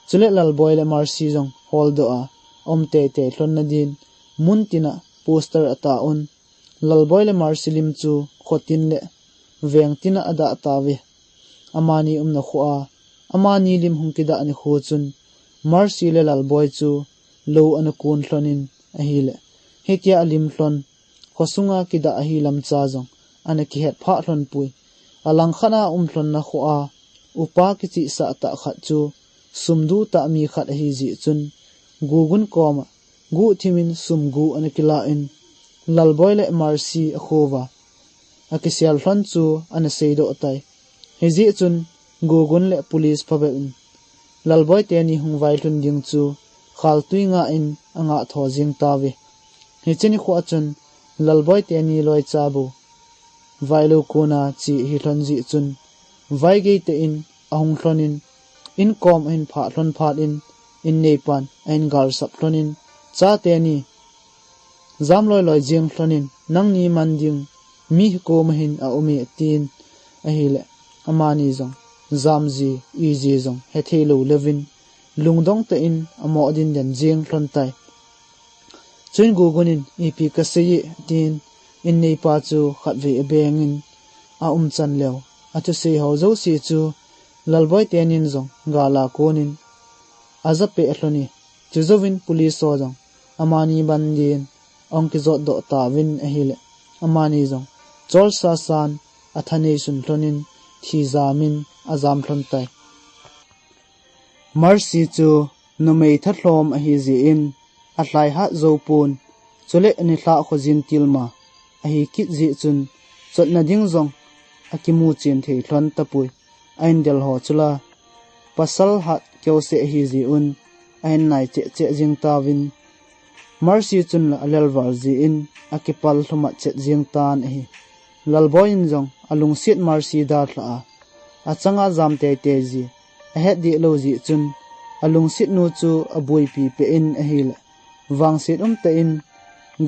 Chule Lalboi le Mercy jong holdoh a aum teitei lhonna din mun tina poster atauvin, Lalboi le Mercy lim chu khotin le veng tina adah tauve. Amani umna khoa, amani lim hung kidah nikho chun Mercy le Lalboi chu lou ana kun lhonin ahile, hitia alim lhon, khosunga kidah ahi lamcha jong ana kihet phah lhon poi. Alangkhat a um lhonna khoa upa kichihsah tah khat chu sumdu tah mi khat ahi jeh chun, Gugun koma guhthimin sum gu ana kilah in, Lalboi le Mercy akhouva akisel lhon chu ana seidoh tai. Hijeh chun Gugun le police phabep in Lalboi teni hung vailhun ding chu khaltui ngah in angah tho jeng tauve. Hiche nikhoa chun Lalboi teni loicha bou vailou kona che ahi lhon jeh chun, vaigei tah in ahung lhonin, inkom ahin phah lhon phat in, inneipan ahin galsap lhonin, Cha teni, jam loiloi jeng lhonin, nangni man ding mi hi koma hin aume, atin ahile, amani jong jamji iji jong hethei lou leuvin, lungdong tah in amoh dinden jeng lhon tai. Chuin Gugun in, Ipi kasei e, tin inneipa chu khatvei abengin aumchan leu, athusei ho jouse chu Lalboi tenin jong gala konin ajapeh lhone. Chujouvin police ho jong amani man din ahung kijotdoh tauvin ahile, amani jong cholsa san athanei sun lhonin thijamin ajam lhon tai. Mercy chu numei thalhom ahi jeh in alhai hat jou pon, chule anilhah khojin tilma ahi kit jeh chun chotna ding jong akimu chen thei lhon tapoi. Ahin del ho chula pasal hat keuseh ahi jeh un ahin nai cheh cheh jeng tauvin, Mercy chun la alelval jeh in akipal lhumat chet jeng tan ahi. Lalboi in jong alungset Mercy dalhah a, achanga jam teitei ji ahet deh lou jeh chun, alungset nu chu abuipi peh in ahile, vangset umtah in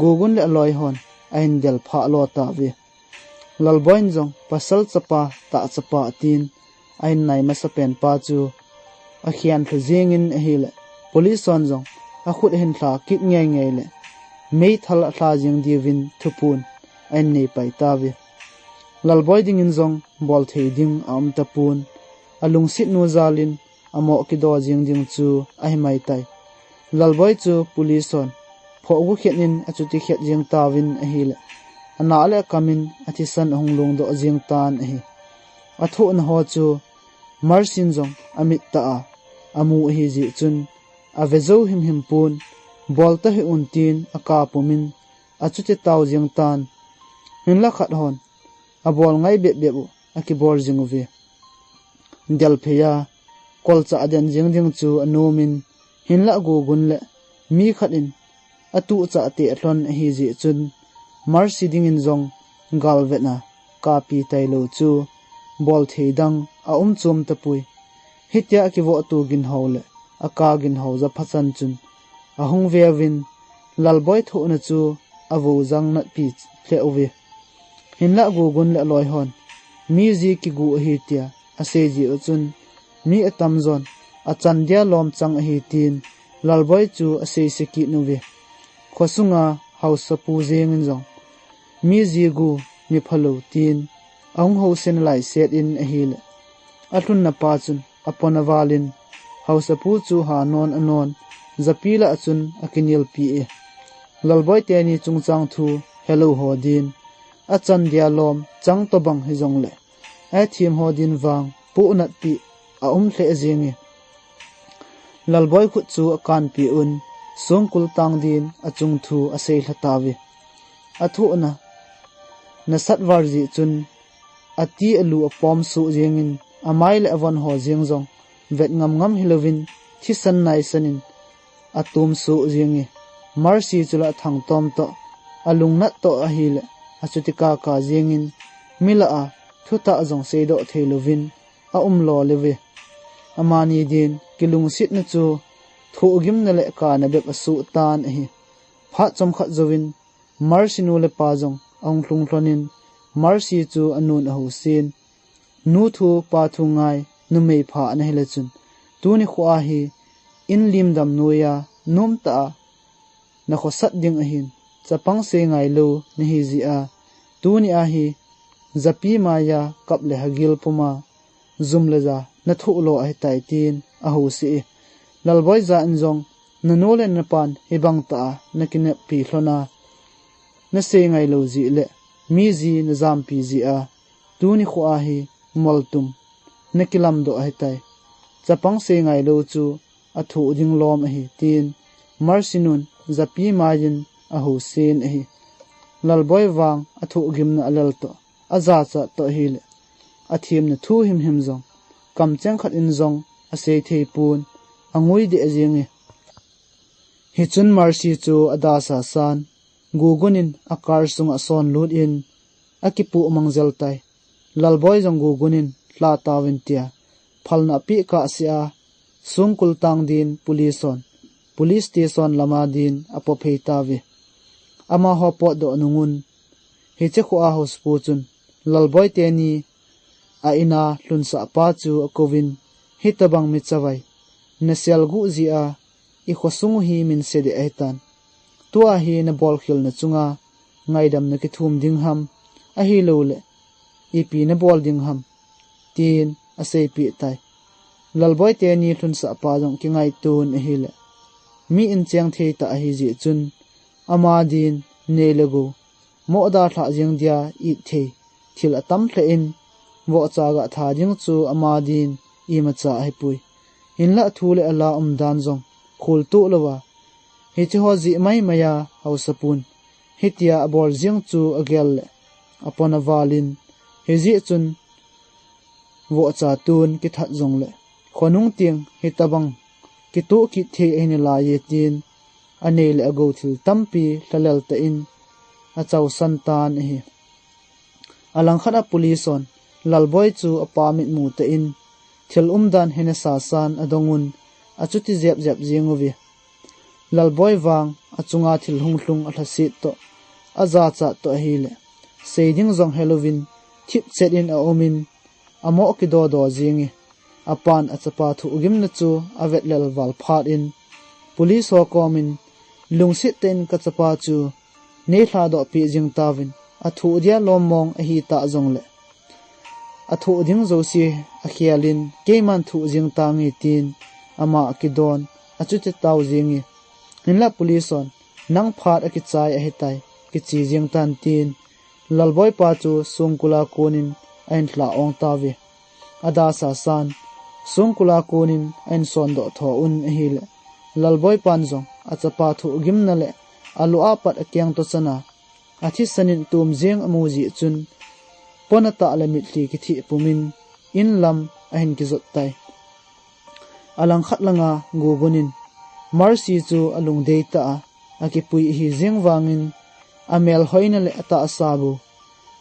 Gugun le aloi hon ahin del phah lo tauve. Lalboi in jong pasal chapa, tah chapa tin ahin nai masapen pa chu akhen lha jengin ahile, police hon jong akhut ahin lha kit ngei ngei le meithal alha jeng diuvin thuphon ahin nei pai tauve. Lalboi dingin jong bolthei ding aum tapon, alungset nu jalin amoh kido jeng ding chu ahi mai tai. Lalboi chu police hon phoh gu khet in achuti khet jeng tauvin ahile, anah le akamin athisan ahung longdoh jeng tan ahi. Athohna ho chu Mercy in jong amit tah a amu ahi jeh chun, ave jou himhim pon, bol tahih un tin akap pumin achuti tao jeng tan. Hinla khat hon abol ngai bep bep u akibol jing uve. Delphei a kolchah aden jeng ding chu anomin, hinlah Gugun le mi khat in atuhchah teh lhon ahi jeh chun, Mercy dingin jong galvet a kapi tailou chu bolthei dang aum chom tapoi. Hitia akivohto ginhou le aka ginhou japhachan chun ahung veuvin, Lalboi thohna chu avou jang natpi lheh uve. Hinlah Gugun le aloi hon mi ji kigu ahi tia asei jeh u chun, mi atamjon achan dia lom chang ahi tin Lalboi chu aseise kit uve. Khosunga haosapu jengin jong mi ji gu mi phalou tin ahung housen lai set in ahile, alhunna pa chun apon avalin, haosapu chu ha non anon, japi lah a chun akinelpi e. Lalboi teni chungchang thu helou ho din, achan dia lom chang tobang hijongle, athem ho din vang pohnatpi aum lheh jenge. Lalboi khut chu akanpi un, songkul tang din achung thu asei lhatauve. Athohna nasat val jeh chun, ati alu apom soh jengin, amai le avon ho jeng jong vet ngam ngam hilouvin, thisan naisan in atom soh jenge. Mercy chu la athangtom toh, alungnat toh ahile, achuti kaka jengin, mi lah a thutah jong seidoh theilouvin aum lo leuve. Amani din kilungsetna chu thohgimna le kana bep asoh tan ahi. Phat chomkhat jouvin Mercy nu le pa jong ahung lhung lhonin, Mercy chu anun ahusin, nu thu pa thu ngai numei pha ana hile chun, tuni khoa hi in limdam noiya nomtah a nakhosat ding ahin, chapang sei ngailou nahi jeh a, tuni a hi japi maiya kap le hagil puma jum le ja nathoh lo ahitai, tin ahousi e. Lalboi ja in jong, nanu le napan hibang tah a nakineppi lhona, nasei ngailou jeh le mi ji najampi jeh a, tuni khoa hi moltum nakilamdoh ahitai. Chapang sei ngailou chu athoh ding lom ahi, tin Mercy nun japi maiyin ahousin ahi. Lalboi vang athoh gimna alel toh, ajachat toh ahile, athemna thu himhim jong, kamcheng khat in jong asei thei pon, angui deh jenge. Hichun Mercy chu adasa san, Gugun in a car sunga asonlut in, akipoh mang jel tai. Lalboi jong Gugun in lha tauvin tia, phalna apeh kahsea, songkul tang din police hon, police station lama din apophei tauve. Amaho potdoh nungun, hiche khoa housepu chun, Lalboi teni a ina lhunsah pa chu akouvin, hitabang mi chavai, nasel guh jeh a, ikhosung u hi minse deh ahitan. Tua hi nabolkhelna chunga ngaidam nakithum ding ham, ahilouleh ipi nabol ding ham, tin aseipeh tai. Lalboi teni lhunsah pa jong kingaitun ahile, mi incheng thei tah ahijeh chun, ama din nei le gou, moh dalhah jeng dia it thei thil atam lheh in, vohcha gah tha ding chu ama din imacha ahipoi. Hinlah athu le ala umdan jong kholtoh louva, hicheho jeh maimaiya haosapun hitia abol jeng chu agel le apon avalin, hijeh chun vohcha tun kithat jongle khonung teng hitabang kitoh kit thei ahi nalaiye, tin anei le agou thil tampi lhalel tah in achaosan tan ahi. Alangkhat a police hon Lalboi chu apa mitmu tah in thil umdan hi nasa san adongun, achuti jep jep jeng uve. Lalboi vang achunga thil hunglhung alhaset toh, ajachat toh ahile, sei ding jong helouvin, thipchet in aumin, amoh kidodo jenge. Apan achapa thohgimna chu avetlel val phat in, police ho komin, lungset tah in kachapa chu nei lhadoh peh jeng tauvin, athoh dia lom mong ahitah jongle, athoh ding jouse akhel in, keiman thoh jeng tange, tin ama akidon, achuti tao jenge. Hinlah police hon, nang phat akichai ahitai, kiche jeng tan, tin Lalboi pa chu songkul a konin ahin lha ong tauve. Adasa san, songkul a konin ahin sondoh tho un ahile, Lalboi pan jong achapa thohgimna le alou a pat akeng toh chana athisan in tum jeng amu jeh chun, pon atah le mitlhi kitheh pumin, in lam ahin kijot tai. Alangkhat langa Gugun in Mercy chu alungdei tah a akipui ahi jeng vangin, amelhoina le atahsa bou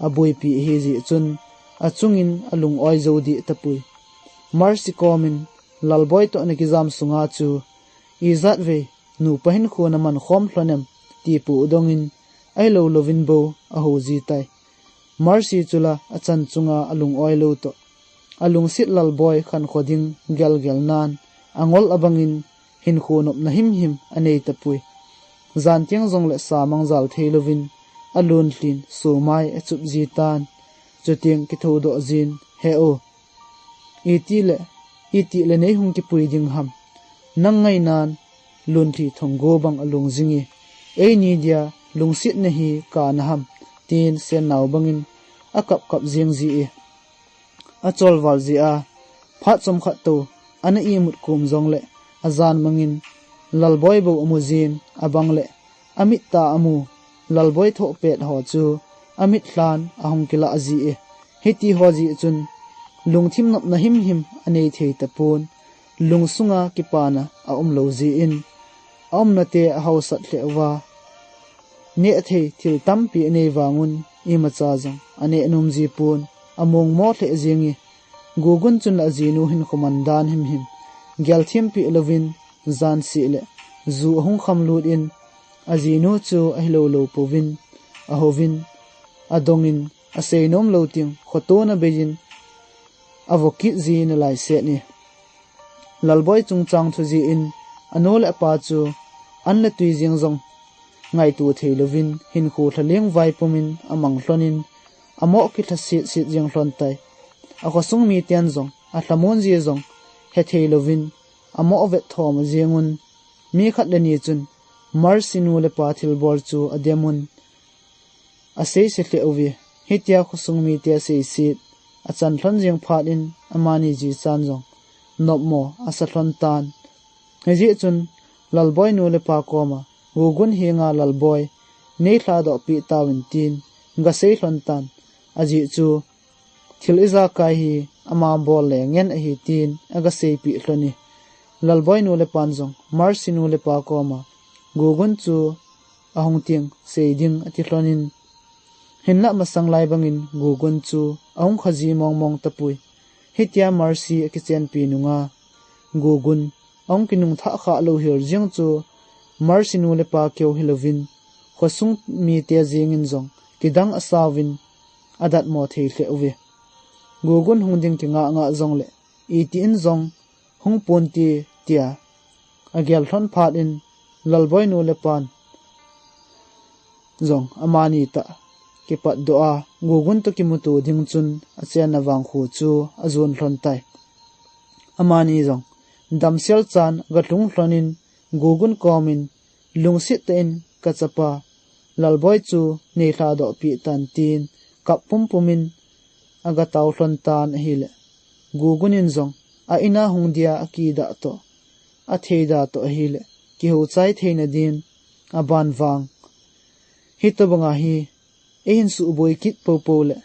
aboipi ahijeh chun, achungin alung-oi jou deh tapoi. Mercy komin, Lalboi toh nakijam sunga chu ijat vei nupa hinkho naman khom lhon em, ti pu dongin, ahilou louvin bou ahou ji tai. Mercy chula achan chunga alung-oi lou toh, alungset Lalboi khankho ding gelgel nan, angol abangin hinkho nopna himhim anei tapoi. Jan teng jongle sa mangjal theilouvin, alunlhin somai achup ji tan, chuteng kithoudoh jin, he o, itile, itile nei hung kipui ding ham? Nang ngainan, lunlhi thonggo bang alung jinge, eini dia lungsetna hi kana ham, tin sennao bangin akap kap jeng ji e. Acholval jeh a, phat chomkhat tou ana imut kom jongle, ajan mangin Lalboi bou amu jin, abang le amit tah a amu Lalboi thoh pet ho chu amit lhan ahung kilah ji e. Hiti ho jeh chun lungthim nopna himhim anei thei tapon, lungsunga kipana aumlou jeh in, aumnate ahaosat lheh uva, neh thei thil tampi anei vangun imacha jong aneh nom ji pon, amongmo lheh jenge. Gugun chun ajinu hinkho man dan himhim gelthempeh louvin, jan seh le ju ahung khamlut in, ajinu chu ahilou lou pouvin, ahouvin, adongin, aseinom lou teng khotona beiyin avo kit jin alai seh e. Lalboi chungchang thu jeh in anu le apa chu an le tui jeng jong ngaito thei louvin hinkho lhaleng vai pumin amang lhonin amoh kilha set set jeng lhon tai. Akhosung miten jong alhamon jeh jong hethei louvin amoh vet thom jengun, mi khat le ni chun Mercy nu le pa thilbol chu ademun aseise lheh uve. Hitia khosung mite aseiset achan lhon jeng phat in amani jichan jong nopmo asa lhon tan. Hijeh chun Lalboi nu le pa koma, Gugun henga Lalboi nei lhadoh peh tauvin tin gasei lhon tan. Ajeh chu thil ijakai hi ama bol le ngen ahi tin agaseipeh lhon e. Lalboi nu le pan jong Mercy nu le pa koma Gugun chu ahung teng sei ding ati lhonin, hinlah masang lai bangin Gugun chu ahung khaji mong mong tapoi. Hitia Mercy akichenpi nunga Gugun ahung kinungthah khah louhel jeng chu Mercy nu le pa keu hilouvin khosung mite jengin jong kidang asauvin adatmo thei lheh uve. Gugun hung ding kingah ngah jongle itin jong hung ponte tia agel lhon phat in Lalboi nu le pan jong amani tah kipatdoh a Gugun toh kimuto ding chun achenna vangkho chu ajon lhon tai. Amani jong damsel chan agalhung lhonin Gugun komin, lungset tah in kachapa Lalboi chu nei lhadoh peh tan tin kap pum pumin agatao lhon tan ahile, Gugun in jong a-in a hung dia akidah toh, atheida toh ahile kihou chai theina din aban vang, hitobanga hi eihin suboi kit poupou le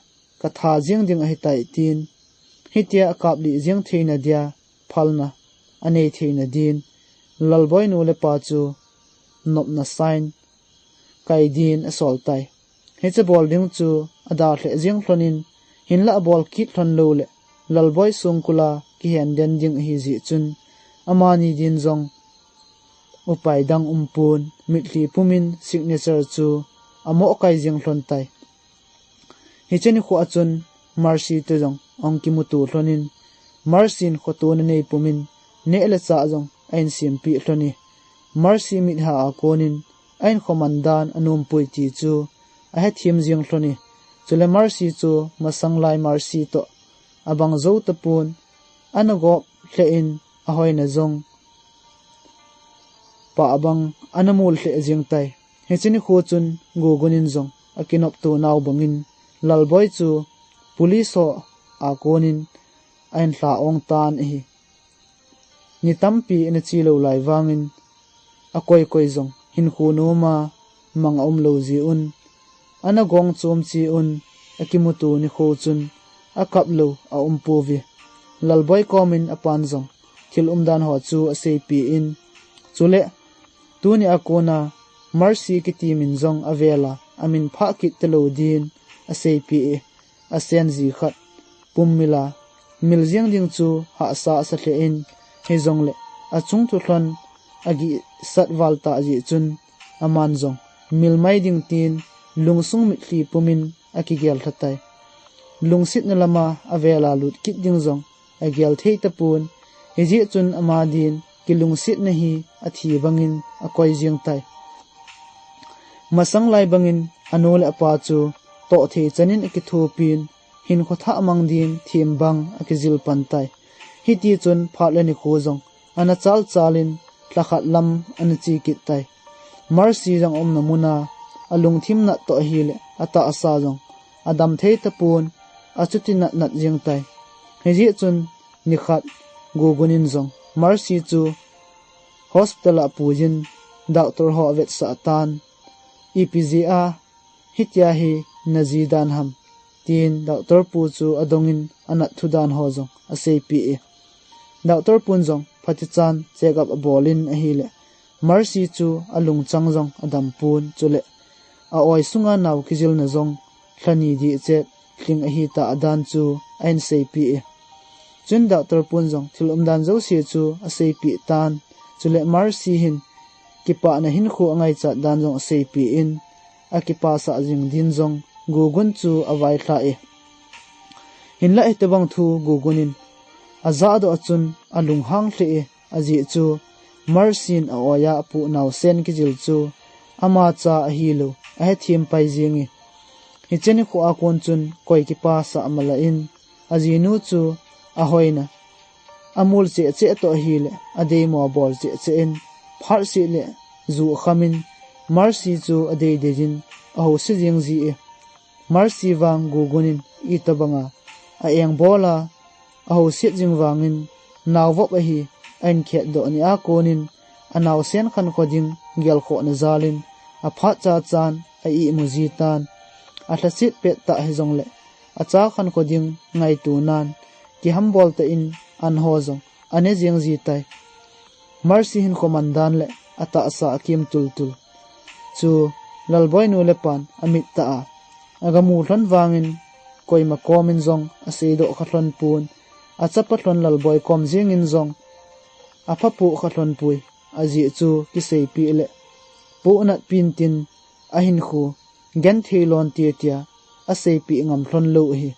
katha jeng ding ahitai tin, hitia akaplih jeng theina dia phalna anei theina din Lalboi nu le pa chu nopna sign kai din asol tai. Hiche bol ding chu adalheh jeng lhonin, hinlah abol kit lhon loule Lalboi songkul a kihen den ding ahijeh chun amani din jong upai dang umpon, mitlhi pumin signature chu amoh kai jeng lhon tai. Hiche nikho a chun Mercy toh jong ahung kimuto lhonin, Mercy in khotona nei pumin neh le chah jong ahin sempeh lhon e. Mercy mitha a konin ahinkho man dan anompoi ti chu ahethem jeng lhon e. Chule Mercy chu masang lai Mercy toh abang jou tapon, ana gop lheh in ahoina jong pah bang ana mul lheh jeng tai. Hiche nikho chun Gugun in jong akinopto nau bangin Lalboi chu police ho a konin ahin lha ong tan ahi. Ni tampi ana che lou lai vangin akoi koi jong hinkho noma mang aum lou jeh un, ana gong chom che un akimuto nikho chun akap lou aum pouve. Lalboi komin apan jong thil umdan ho chu aseipeh in, chule tuni a kona Mercy kiti min jong avel a amin phah kit talou din aseipeh e. Asen ji khat pum mil a mil jeng ding chu hahsa asa lheh in, hijongle achung thu lhon agihsat val tah jeh chun aman jong mil mai ding tin lungsung mitlhi pumin akigel lha tai. Lungsetna lama avel a lut kit ding jong agel thei tapon, hijeh chun ama din kilungsetna hi athi bangin akoi jeng tai. Masang lai bangin anu le apa chu toh thei chanin akithopin, hinkho thah mang din them bang akijil pan tai. Hiti chun phat le nikho jong ana chal chalin lha khat lam ana che kit tai. Mercy jong aumna mun a alungthim nat toh ahile atahsa jong adam thei tapon, achuti nat nat jeng tai. Hijeh chun nikhat Gugun in jong Mercy chu hospital a puiyin doctor ho avetsah tan, ipi jeh a hitia hi naji dan ham, tin doctor pu chu adongin anat thu dan ho jong aseipeh e. Doctor pun jong phatichan check up abolin ahile, Mercy chu alungchang jong adam pon, chule a-oi sunga nao kijilna jong lha ni dih chet lhing ahita dan chu ahin seipeh e. Chun doctor pun jong thil umdan jouse chu aseipeh tan, chule Mercy hin kipana hinkho angaichat dan jong aseipeh in, akipasah jing din jong Gugun chu availhah e. Hinlah hitobang thu Gugun in ajahdoh a chun alunghang lheh e, ajeh chu Mercy in a-oi a apoh naosen kijil chu ama cha ahilou ahethem pai jing e. Hiche nikho a kon chun koi kipasah mala in ajinu chu ahoina amul cheh cheh toh ahileh adeimo bol cheh cheh in phat seh le ju kham in Mercy chu adei dei in ahouset jing ji e. Mercy vang Gugun in itobanga a-engbol a ahouset jing vangin naovop ahi a-in khetdoh nia konin anaosen khankho ding gelkhohna jal in aphat cha chan a-ihmu ji tan. Alhaset pettah hijongleh acha khankho ding ngaito nan kihambol tah in an ho jong ane jing ji tai. Mercy hinkho man dan le atahsa akim tultul chu Lalboi nu le pan amit tah a agamu lhon vangin koima komin jong aseidoh kha lhon pon, achapa lhon Lalboi kom jengin jong aphapoh kha lhon poi. Ajeh chu kiseipeh le pohnat pen tin ahinkho genthei lon te tia aseipeh ngam lhon lou ahi.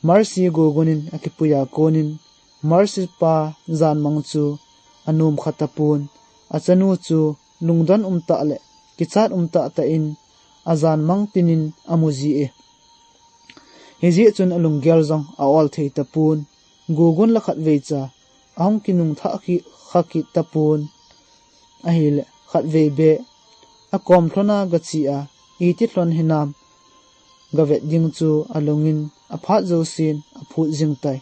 Mercy Gugun in akipui a konin Mercy pa janmang chu anom kha tapon, achanu chu lungdon umtah le kichat umtah tah in ajanmang tin in amu ji e. Hijeh chun alunggel jong a-ol thei tapon, Gugun la khatvei cha ahung kinung thah kit kha kit tapon ahileh khatvei beh akom lhon a gache a iti lhon hinam gavet ding chu alungin aphat jousen aphut jing tai.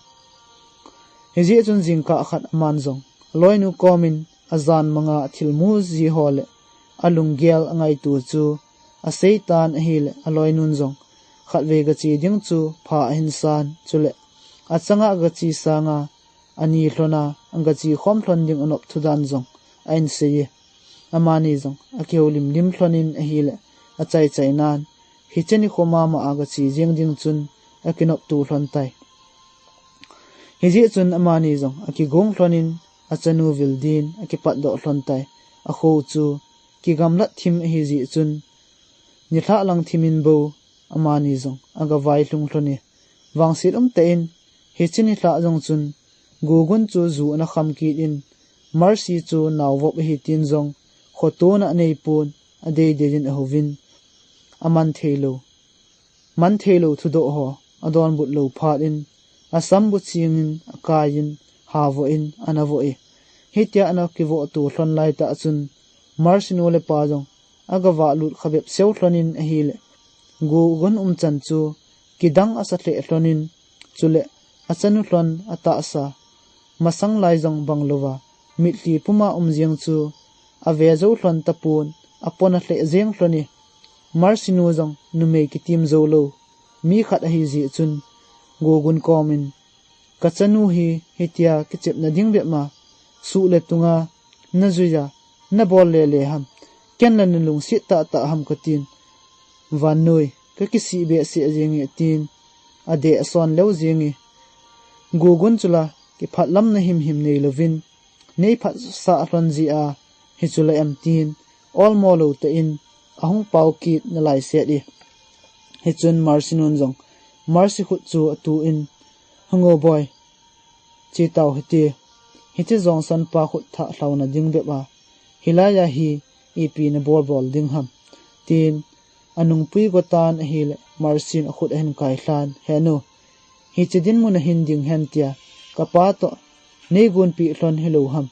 Hijeh chun jingkah khat aman jong aloinu komin ajanmang a athilmu ji ho le alunggel angaito chu asei tan ahileh aloinun jong khatvei gache ding chu pha ahin san, chule achanga gache sanga ani lhon a gache khom lhon ding anop thu dan jong ahin sei e. Amani jong akihoulim lim lhon in ahileh achai chai nan hiche nikho mama a gache jeng ding chun akinopto lhon tai. Hijeh chun amani jong akigong lhon in achanu vil din akipatdoh lhon tai. Akho chu kigamlat thim ahi jeh chun nilhah lang thim in bou amani jong agavai lhung lhon e. Vangset umtah in hiche nilhah jong chun Gugun chu ju ana kham kit in Mercy chu naovop ahi tin jong khotona anei pon adei dei in ahouvin aman theilou man theilou thudoh ho adonbut lou phat in asam bu ching in akai in havoh in ana voh e. Hitia ana kivoh to lhon lai tah chun Mercy nu le pa jong agavah lut kha bep seu lhon in ahileh Gugun umchan chu kidang asa lheh lhon in, chule achanu lhon atahsa masang lai jong bang louva mitlhi puma um jeng chu ave jou lhon tapon, apona lheh jeng lhon e. Mercy nu jong numei kitim jou lou mi khat ahi jeh chun Gugun komin, kachanu hi hitia kichepna ding bep ma suh le tunga najui a nabol le le ham, ken la nalungset tah tah ham katin. Vannoi, kakisih behseh jeng e, tin adeh ason leu jeng e. Gugun chu la kiphatlamna himhim neilouvin neiphatsah lhon jeh a hichu la em, tin olmo lou tah in ahung pao kit nalai set e. Hichun Mercy nun jong Mercy khut chu atuh in, hung o boi, che tau hite, hiche jongsan pa khut thah lhauna ding bep a hilai a hi ipi nabol bol ding ham, tin anungpui go tan ahileh Mercy in akhut ahin kai lhan, he nu, hiche dinmun a hin ding hen tia kapa toh neigonpeh lhon hilou ham?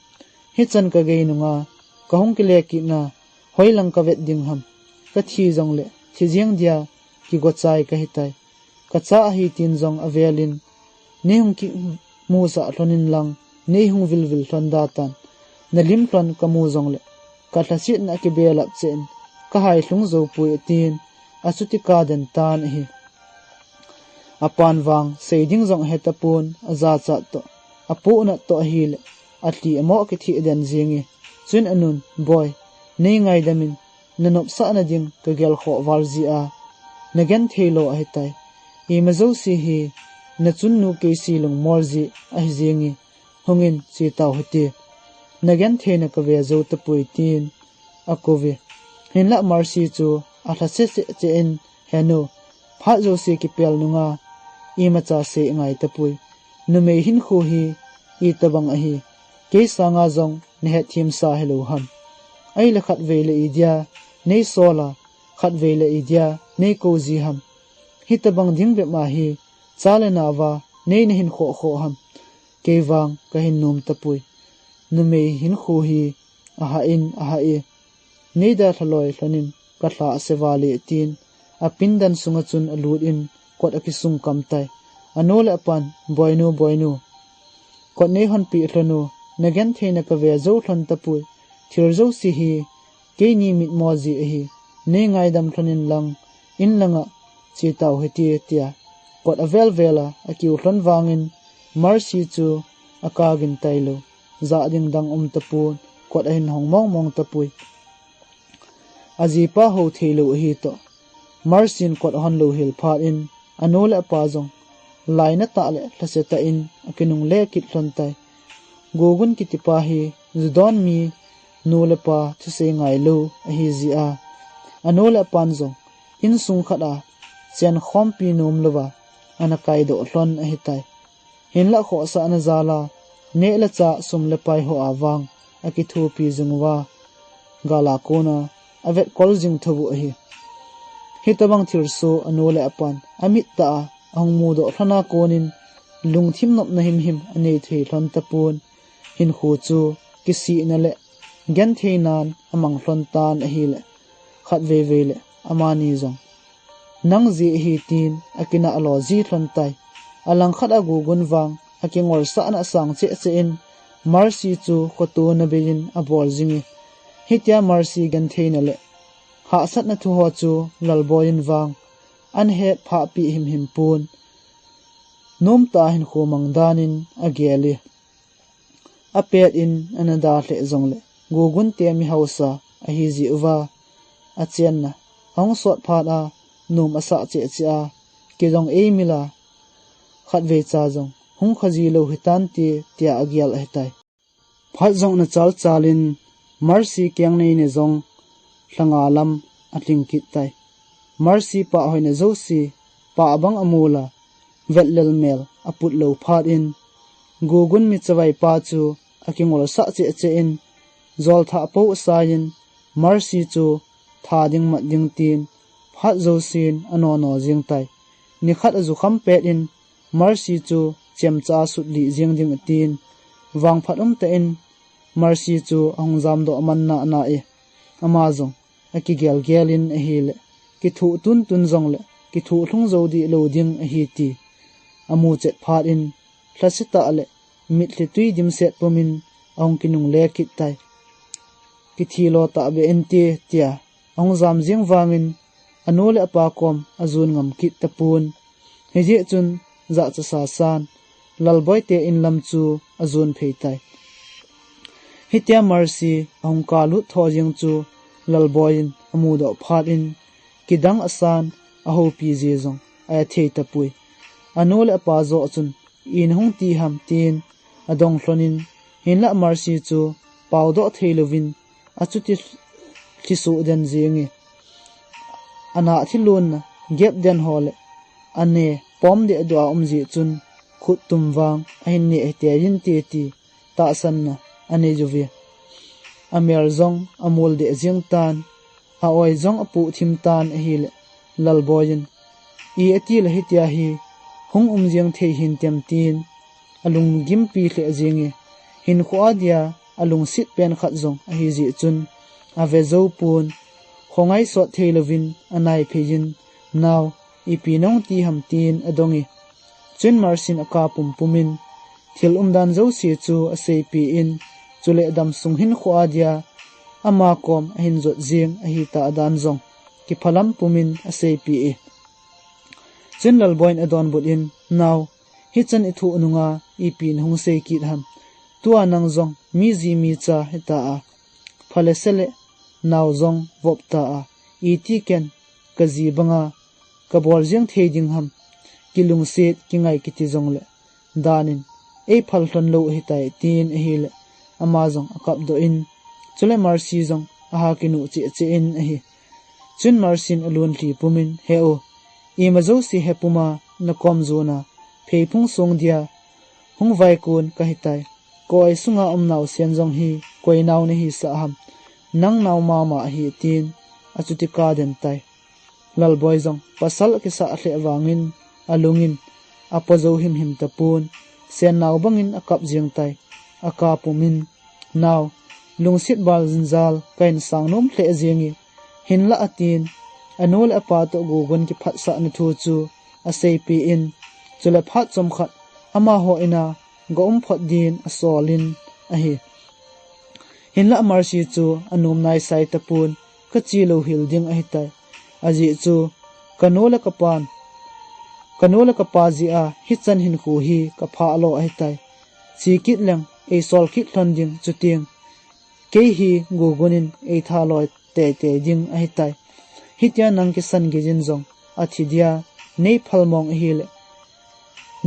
Hichan kagei nunga kahung kile kitna hoilang kavet ding ham? Kathi jongleh thi jeng dia kigochai kahitai. Kacha ahi tin jong avelin, neihung kimusah lhon in lang neihung vilvil lhon da tan. Nalim lhon kamu jongleh kalhasetna akibelap cheh in kahai lhung joupoi, atin achuti kaden tan ahi. Apan vang sei ding jong ahetapon, ajachat toh apohnat toh ahileh alhi amoh kitheh den jeng e. Chun anun, boi, neingaidam in, nanopsahna ding kagelkhoh val jeh a nagenthei lou ahitai. Ima jouse hi nachunnu Keisi lungmol jeh ahi jeng e, hungin che tau hite, nagentheina kave jou tapoi, tin akouve. Hinlah Mercy chu alha seh seh cheh in, "Henu, phat jouse kipel nunga imacha sei ngai tapoi. Numei hinkho hi itobang ahi, kei sanga jong nahet themsa hilou ham. Ahile khatvei le idia nei sol a, khatvei le idia nei kou ji ham. Hitobang ding bep ma hi, cha le nauva nei nahin khoh khoh ham. Kei vang kahin nom tapoi. Numei hinkho hi ahah in ahah e. Nei dalha loi lhon in kalha ase vale," tin apindan sunga chun alut in kot akisung kam tai. Anu le apan, "Boinu, boinu, kot nei honpeh lhon u, nagentheina kave jou lhon tapoi. Thil jouse hi keini mitmo jeh ahi, nei ngaidam lhon in lang, in langa che tau hite," tia kot avel vel a akiu lhon vangin Mercy chu akagin tailou, jah ding dang um tapon, kot ahin hong mong mong tapoi. Ajipa hou theilou ahi toh, Mercy in kot ahon louhel phat in anu le apa jong lainatah le lhasetah in akinungle kit lhon tai. Gogun kitipa hi ju don mi nu le pa thusei ngailou ahi jeh a, anu le apan jong insung khat a chenkhompi nom louva ana kaidoh lhon ahitai. Hinlah khohsahna jal a neh le chah, sum le pai ho a vang akithopi jing uva, gal a kona avetkol jing thou u ahi. Hitobang thilsoh anu le apan amit tah a ahung mudoh lhon a konin lungthim nopna himhim anei thei lhon tapon, hinkho chu kisihna le gentheinan amang lhon tan ahile, khatvei vei le amani jong, "Nang jeh ahi," tin akinah lo ji lhon tai. Alangkhat a Gogun vang akingolsahna asang cheh cheh in Mercy chu khotona bei in abol jing e. Hitia Mercy gentheina le hahsatna thu ho chu Lalboi in vang ana hetphah peh himhim pon, nomtah a hinkho mang dan in agel e. Apet in ana dalheh jongle, Gogun te mi hausa ahi jeh uva, achenna ahung sot phat a nom asah cheh cheh a, "Kidong eimil a, khatvei cha jong hung kha ji lou hitante," tia agel ahitai. Phat jong ana chal chal in Mercy keng neina jong lhanga lam atling kit tai. Mercy pah hoina jouse pah bang amol a, vetlel mel aput lou phat in, Gogun mi chavai pa chu akingolsah cheh cheh in, jol thah po asai in, Mercy chu tha ding mat ding tin, phat jousen anono jing tai. Nikhat ajukham pet in, Mercy chu chemcha a sutlih jing ding atin, vangphat umtah in Mercy chu ahung jamdoh man nana e, ama jong akigel gel in ahile, kithoh tun tun jongle kithoh lhung jou dih lou ding ahi ti amu chet phat in, lhasetah le mitlhi tui dimset pum in ahung kinungle kit tai. "Kithi lo tahbeh inte," tia ahung jam jing vangin, anu le apa kom ajon ngam kit tapon. Hijeh chun jahcha sasan Lalboi te in lam chu ajon phei tai. Hitia Mercy ahung kalut tho jing chu Lalboi in amudoh phat in, kidang asan ahoupi ji jong athei tapoi. Anu le apa joh chun, "Ina hung ti ham?" tin adong lhon in, hinlah Mercy chu paodoh thei louvin achuti lhisoh den jing e, ana thilunna gep den ho le ane pom deh dua um jeh chun, khut tum vang ahin neh hite inte ti tahsanna anei uve. Amel jong amol deh jing tan, a-oi jong apuh thim tan ahile, Lalboi in, "I ati le hitia hi hung um jing thei hintem?" tin alunggimpi lheh jing e, hinkho a dia alungset pen khat jong ahi jeh chun, ave jou pon, khongai sot thei louvin anai phei in, "Nao, ipi nahung ti ham?" tin adong e. Chun Mercy in akap pumpum in, thil umdan jouse chu aseipeh in, chule damsung hinkho a dia ama kom ahin jot jing ahitah dan jong kiphalam pum in aseipeh e. Chun Lalboi in adonbut in, "Nao, hichan ithoh nunga ipi nahung sei kit ham? Tua nang jong mi ji mi cha hita a, pha le se le nao jong vop ta a, iti ken kaji banga kabol jing thei ding ham? Kilungset kingai kiti jongle danin eiphal lhon lou ahitai," tin ahile, ama jong akapdoh in, chule Mercy jong aha kinuh cheh cheh in ahi. Chun Mercy in alunthli pumin, "He u, ima jouse he puma nakom jona pheiphung sung dia hung vaikun kahitai. Koi sunga um naosen jong hi koi nao nahisah ham, nang nao mama ahi," tin achuti kaden tai. Lalboi jong pasal akisah lheh vangin alungin apo jou himhim tapon, sen nao bangin akap jeng tai. Akap pumin, "Nao, lungset bal jinjal kahin sang nom lheh jenge, hinlah," atin, anu le apa toh Gugun kiphatsahna thu chu aseipeh in, chule phat chomkhat amaho ina ga um phot din asolin ahi. Hinlah Mercy chu anom naisai tapon, "Kache louhel ding ahitai. Ajeh chu kanu le kapan, kanu le kapa jeh a hichan hinkho hi kaphah lo ahitai. Che kit leng eisol kit lhon ding, chuteng kei hi Gugun in eithaloi teitei ding ahitai. Hitia nang kisan geijin jong athi dia neiphal mong ahile,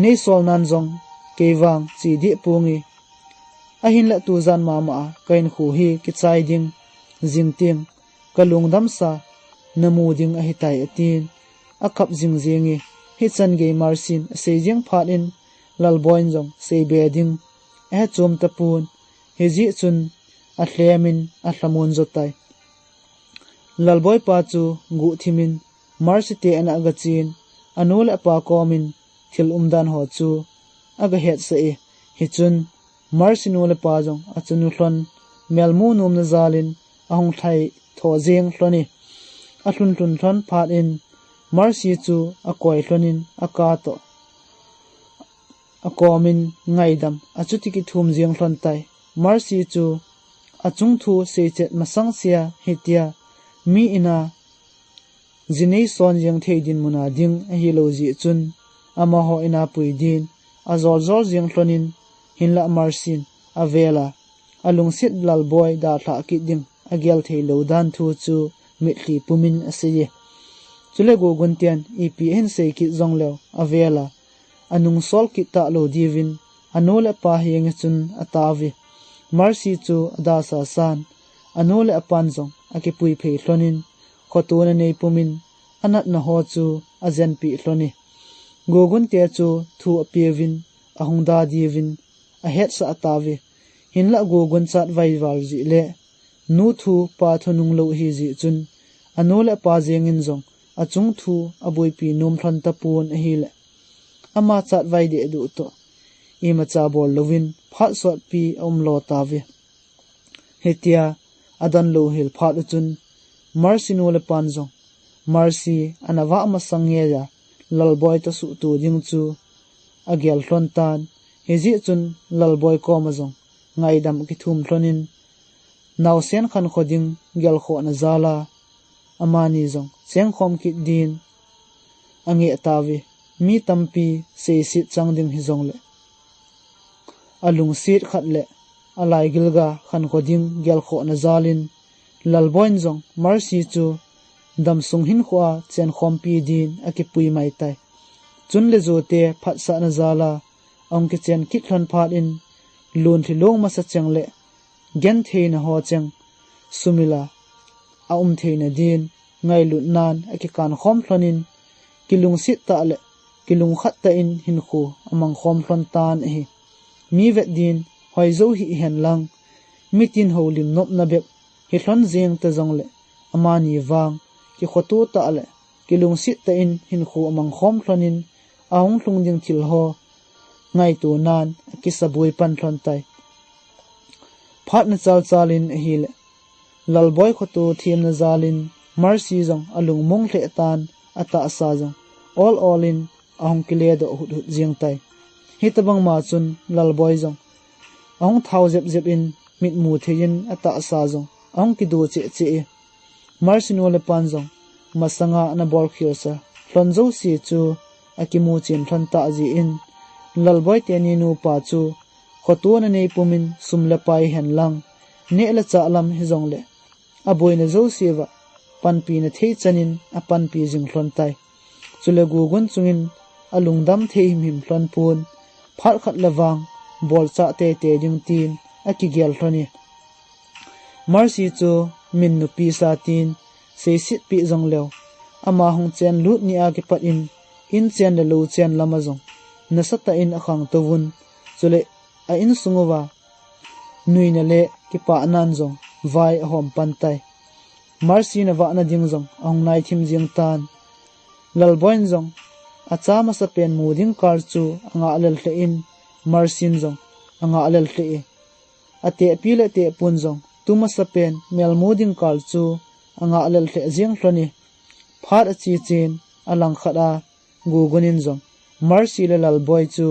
neisol nan jong kei vang che deh ponge. Ahinlah tujan mama a kahinkho hi kichai ding, jingteng kalungdamsa namu ding ahitai," atin akap jing jenge. Hichan gei Mercy in asei jeng phat in Lalboi in jong seibe ding ahe chom tapon, hijeh chun alhemin alhamon jo tai. Lalboi pa chu guhthimin Mercy te ina agachen, anu le apa komin thil umdan ho chu agahetsah e. Hichun Mercy nu le pa jong achanu lhon, melmu nomna jalin ahung lhai tho jeng lhon e. Alhun lhun lhon phat in Mercy chu akoi lhonin aka toh akomin ngaidam achuti kithum jeng lhon tai. Mercy chu achung thu seichet masang sea hitia mi ina ji neison jeng thei dinmuna ding ahilou jeh chun amaho ina pui din ajol jol jeng lhonin, hinlah Mercy in avela alungset Lalboi dalhah kit ding agel thei lou dan thu chu mitlhi pumin asei e. Chule Gugun ten ipi ahin sei kit jongleu avela anungsol kit talou diuvin anu le apa henga chun atao e. Mercy chu adalsa san, anu le apan jong akipui phei lhonin, khoto nanei pumin anatna ho chu ajenpeh lhon e. Gugun te chu thu apeuvin ahung da diuvin ahetsah atao e. Hinlah Gugun chatvai val jeh le nu thu pa thu nunglou ahi jeh chun anu le apa jengin jong achung thu aboipi nom lhon tapon ahile, ama chatvai dehduh toh imacha bol louvin phat sotpi aum lo tauve. Hitia adon louhel phat uchun Mercy nu le pan jong Mercy ana vah masang ngeiya Lalboi toh suhto ding chu agel lhon tan. Hijeh chun Lalboi koma jong ngaidam akithum lhonin, naosen khankho ding gelkhohna jal a amani jong chengkhom kit din angeh tauve. Mi tampi seiset chang ding hijongle alungset khat le alaigilga khankho ding gelkhohna jalin Lalboi in jong Mercy chu damsung hinkhoa chenkhompi din akipui mai tai. Chun le jote phatsahna jal a ahung kichen kit lhon phat in, lunlhi long masa cheng le gentheina ho cheng sumila aum theina din ngailutnan akikan khom lhonin, kilungset tah le kilungkhat tah in hinkho amang khom lhon tan ahi. Mi vet din hoijou hih hen lang, mitin houlim nopna bep hilhon jeng ta jongle, amani vang kikhoto tah le kilungset tah in hinkho amang khom lhonin, ahung lhung ding thil ho ngaito nan akisaboi pan lhon tai. Phat nachal chal in ahile, Lalboi khoto themna jal in Mercy jong alungmong lheh tan, atahsa jong ol ol in ahung kile doh hut hut jeng tai. Hitabang ma chun Lalboi jong ahung thao jep jep in mitmu thei in atahsa jong ahung kido cheh cheh e. Mercy nu le pan jong masanga ana bol khel sa lhon jouse chu akimu chen lhon tah jeh in, Lalboi teni nupa chu khoto nanei pumin sum le pai hen lang, neh le chah lam hijongle aboina jouse uva panpi na thei chan in apanpi jing lhon tai. Chule Gugun chungin alungdam thei himhim lhon pon, phat khat le vang bolchah teitei ding tin akigel lhon e. Mercy chu min nupi sa tin seisetpi jongleu, ama hung chen lut nia kipat in, inchen le louchen lama jong nasatah in akhang touvun, chule a insung uva nuina le kipahnan jong vai ahom pan tai. Mercy navahna ding jong ahung naithim jeng tan. Lalboi in jong acha masapen mu ding kal chu angah lel lheh in, Mercy in jong angah lel lheh e. Atehpi le tehpun jong tu masapen mel mu ding kal chu angah lel lheh jeng lhon e. Phat ache chen alangkhat a Gugun in jong Mercy le Lalboi chu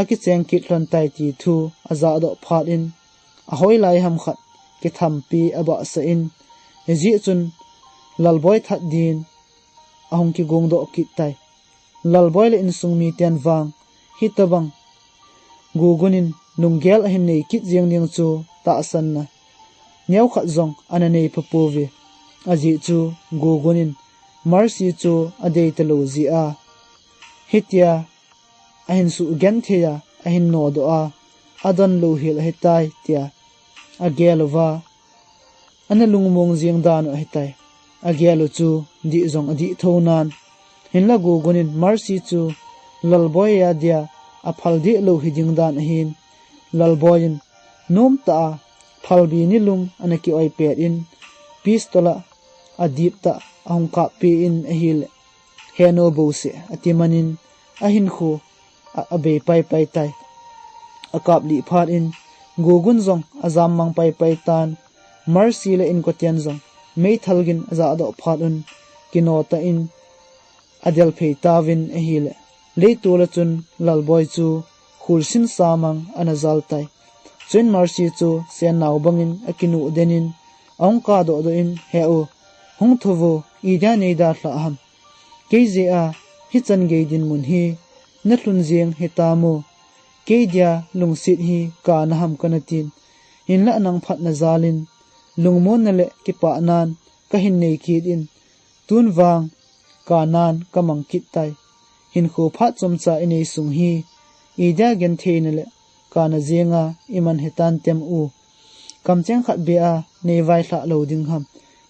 akicheng kit lhon tai ti thu ajahdoh phat in, ahoilai ham khat kithampi abahsah in, hijeh chun Lalboi that din ahung kigongdoh kit tai. Lalboi le insung miten vang hitobang Gugun in lunggel ahin nei kit jeng ding chu tahsanna neokhat jong ana nei phapouve. Ajeh chu Gugun in Mercy chu adei talou jeh a, hitia ahin suhgenthei a, ahin nodoh a, adon lou hel ahitai tia agel uva, ana lungmong jeng dan u ahitai. Agel u chu dih jong adih thou nan. Hinla Gugun in Mercy chu Lalboi a dia aphal deh lou hiding dan ahin, Lalboi in nomtah a phalbi nilum ana ki-oi pet in, pistol a adip tah ahung kappeh in ahile, heno bouseh ati man in ahinkho a, abei paipai tai. Akaplih phat in Gugun jong ajam mang paipai tan, Mercy le inkoten jong meithal gin ajahdoh phat un, kino tah in adelphei tauvin ahile, leitol a chun Lalboi chu khulsin samang ana jal tai. Chuin Mercy chu sennao bangin akinuh den in ahung kahdoh doh in, He u, hung thou vo, idia nei dalhah ham? Kei jeh a hichan gei dinmun hi nalhun jeng hitam u? Kei dia lungset hi kana ham kana tin, hinlah nang phatna jal in lungmonna le kipahnan kahin nei kit in, tun vang kanan kamang kit tai. Hinkho phat chomcha inei sung hi idia gentheina le kana jenga iman hitan tem u? Kamcheng khat beh a nei vailhah lou ding ham?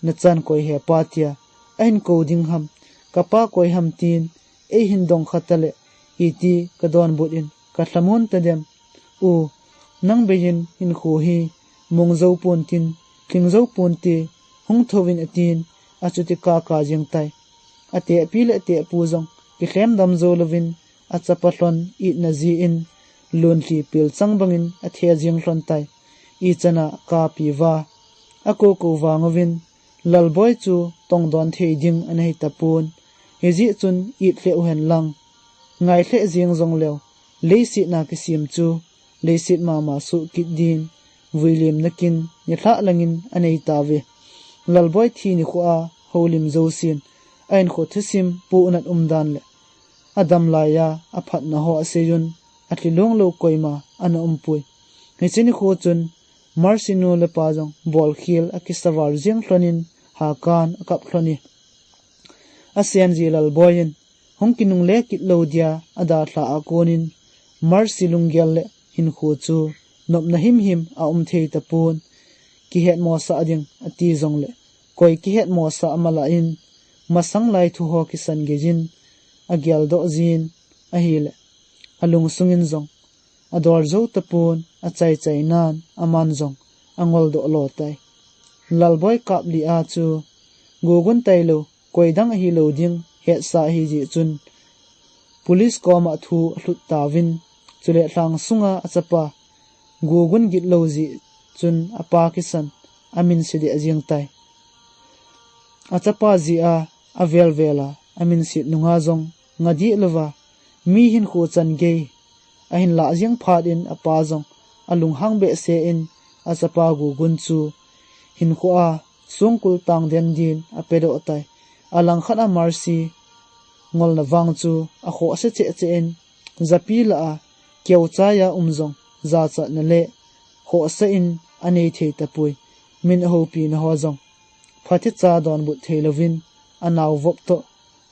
Nachan koi hepa tia ahin kou ding ham? Kapa koi ham tin eihin dong kha tale, iti kadonbut in kalhamon tadem? U, nang beiyin hinkho hi mong jou pontin, lhing jou ponte, hung thouvin atin, achuti kaka jeng tai. Atehpi le atehpu jong kilhem dam jou louvin, achapa lhon itna jeh in, lonlhi pilchang bangin athe jeng lhon tai. Ichan a kapi uva, akoukou vang uvin, Lalboi chu tongdon thei ding ana hitapon. Hijeh chun it lheh uhen lang, ngai lheh jeng jongleu, leiset na kisem chu leiset mama soh kit din vuilimna kin nilhah langin anei tauve. Lalboi thi nikho a houlim jousen ahinkho thusim pohnat umdan le adam laiya aphatna ho aseiyun, athli longlou koima ana umpoi. Hiche nikho chun Mercy nu le pa jong bolkhel akisaval jeng lhonin hakan akap lhone. Asenji Lalboi in hung kinungle kit lou dia adalhah a konin Mercy lunggel le hinkho chu nopna himhim aum thei tapon, kihetmosah ding ati jongle koi kihetmosah amalah in, masang lai thu ho kisan geijin ageldoh jin ahile, alungsungin jong adol jou tapon, achaichai nan aman jong angoldoh lo tai. Lalboi kaplih a chu Gugun tailou koidang ahilou ding hetsa ahijeh chun police koma thu alhut tauvin, chule lhang sunga achapa Gugun gitlou jeh chun apa kisan aminse deh jeng tai. Achapa jeh a avelvel a aminset nunga jong nga deh louva mi hinkho chan gei ahin lah jeng phat in apa jong alunghang behseh in achapa Gugun chu hinkho a songkul tang den din apedoh tai. Alangkhat a Mercy ngolna vang chu akhohse cheh cheh in, japi lah a keochai a um jong jachatna le khohsa in anei thei tapoi. Min ahoupina ho jong phatecha donbut thei louvin, anaovop toh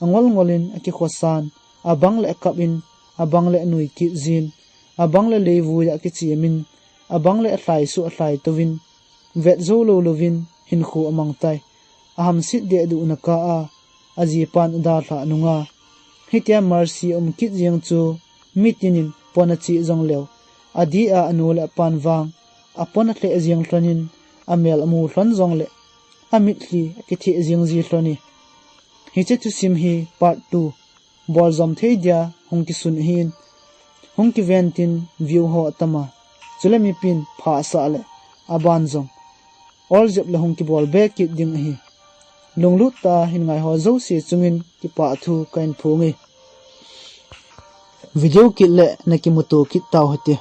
angol ngol in akikhosan, abang le akap in, abang le anui kit jin, abang le leivui a akichem in, abang le alhaisuh alhaitouvin, vet jou lou louvin hinkho amang tai. ahamset dehduh na kah a, ajipan adalhah nunga. Hitia Mercy aum kit jeng chu, mitin in pon ache jongleu, adih a anu le apan vang apon alheh jeng lhonin, amel amu lhon jongle, amitlhi akitheh jeng ji lhon e. Hiche thusim hi part two, boljom thei dia hung kisun ahin, hung kiven tin view ho atama, chule mipin phasah le aban jong oljep le hung kibol be kit ding ahi. Lunglut tah a hin ngai ho jouse chungin kipah thu kahin phong e. Video kit le nakimuto kit tau hite.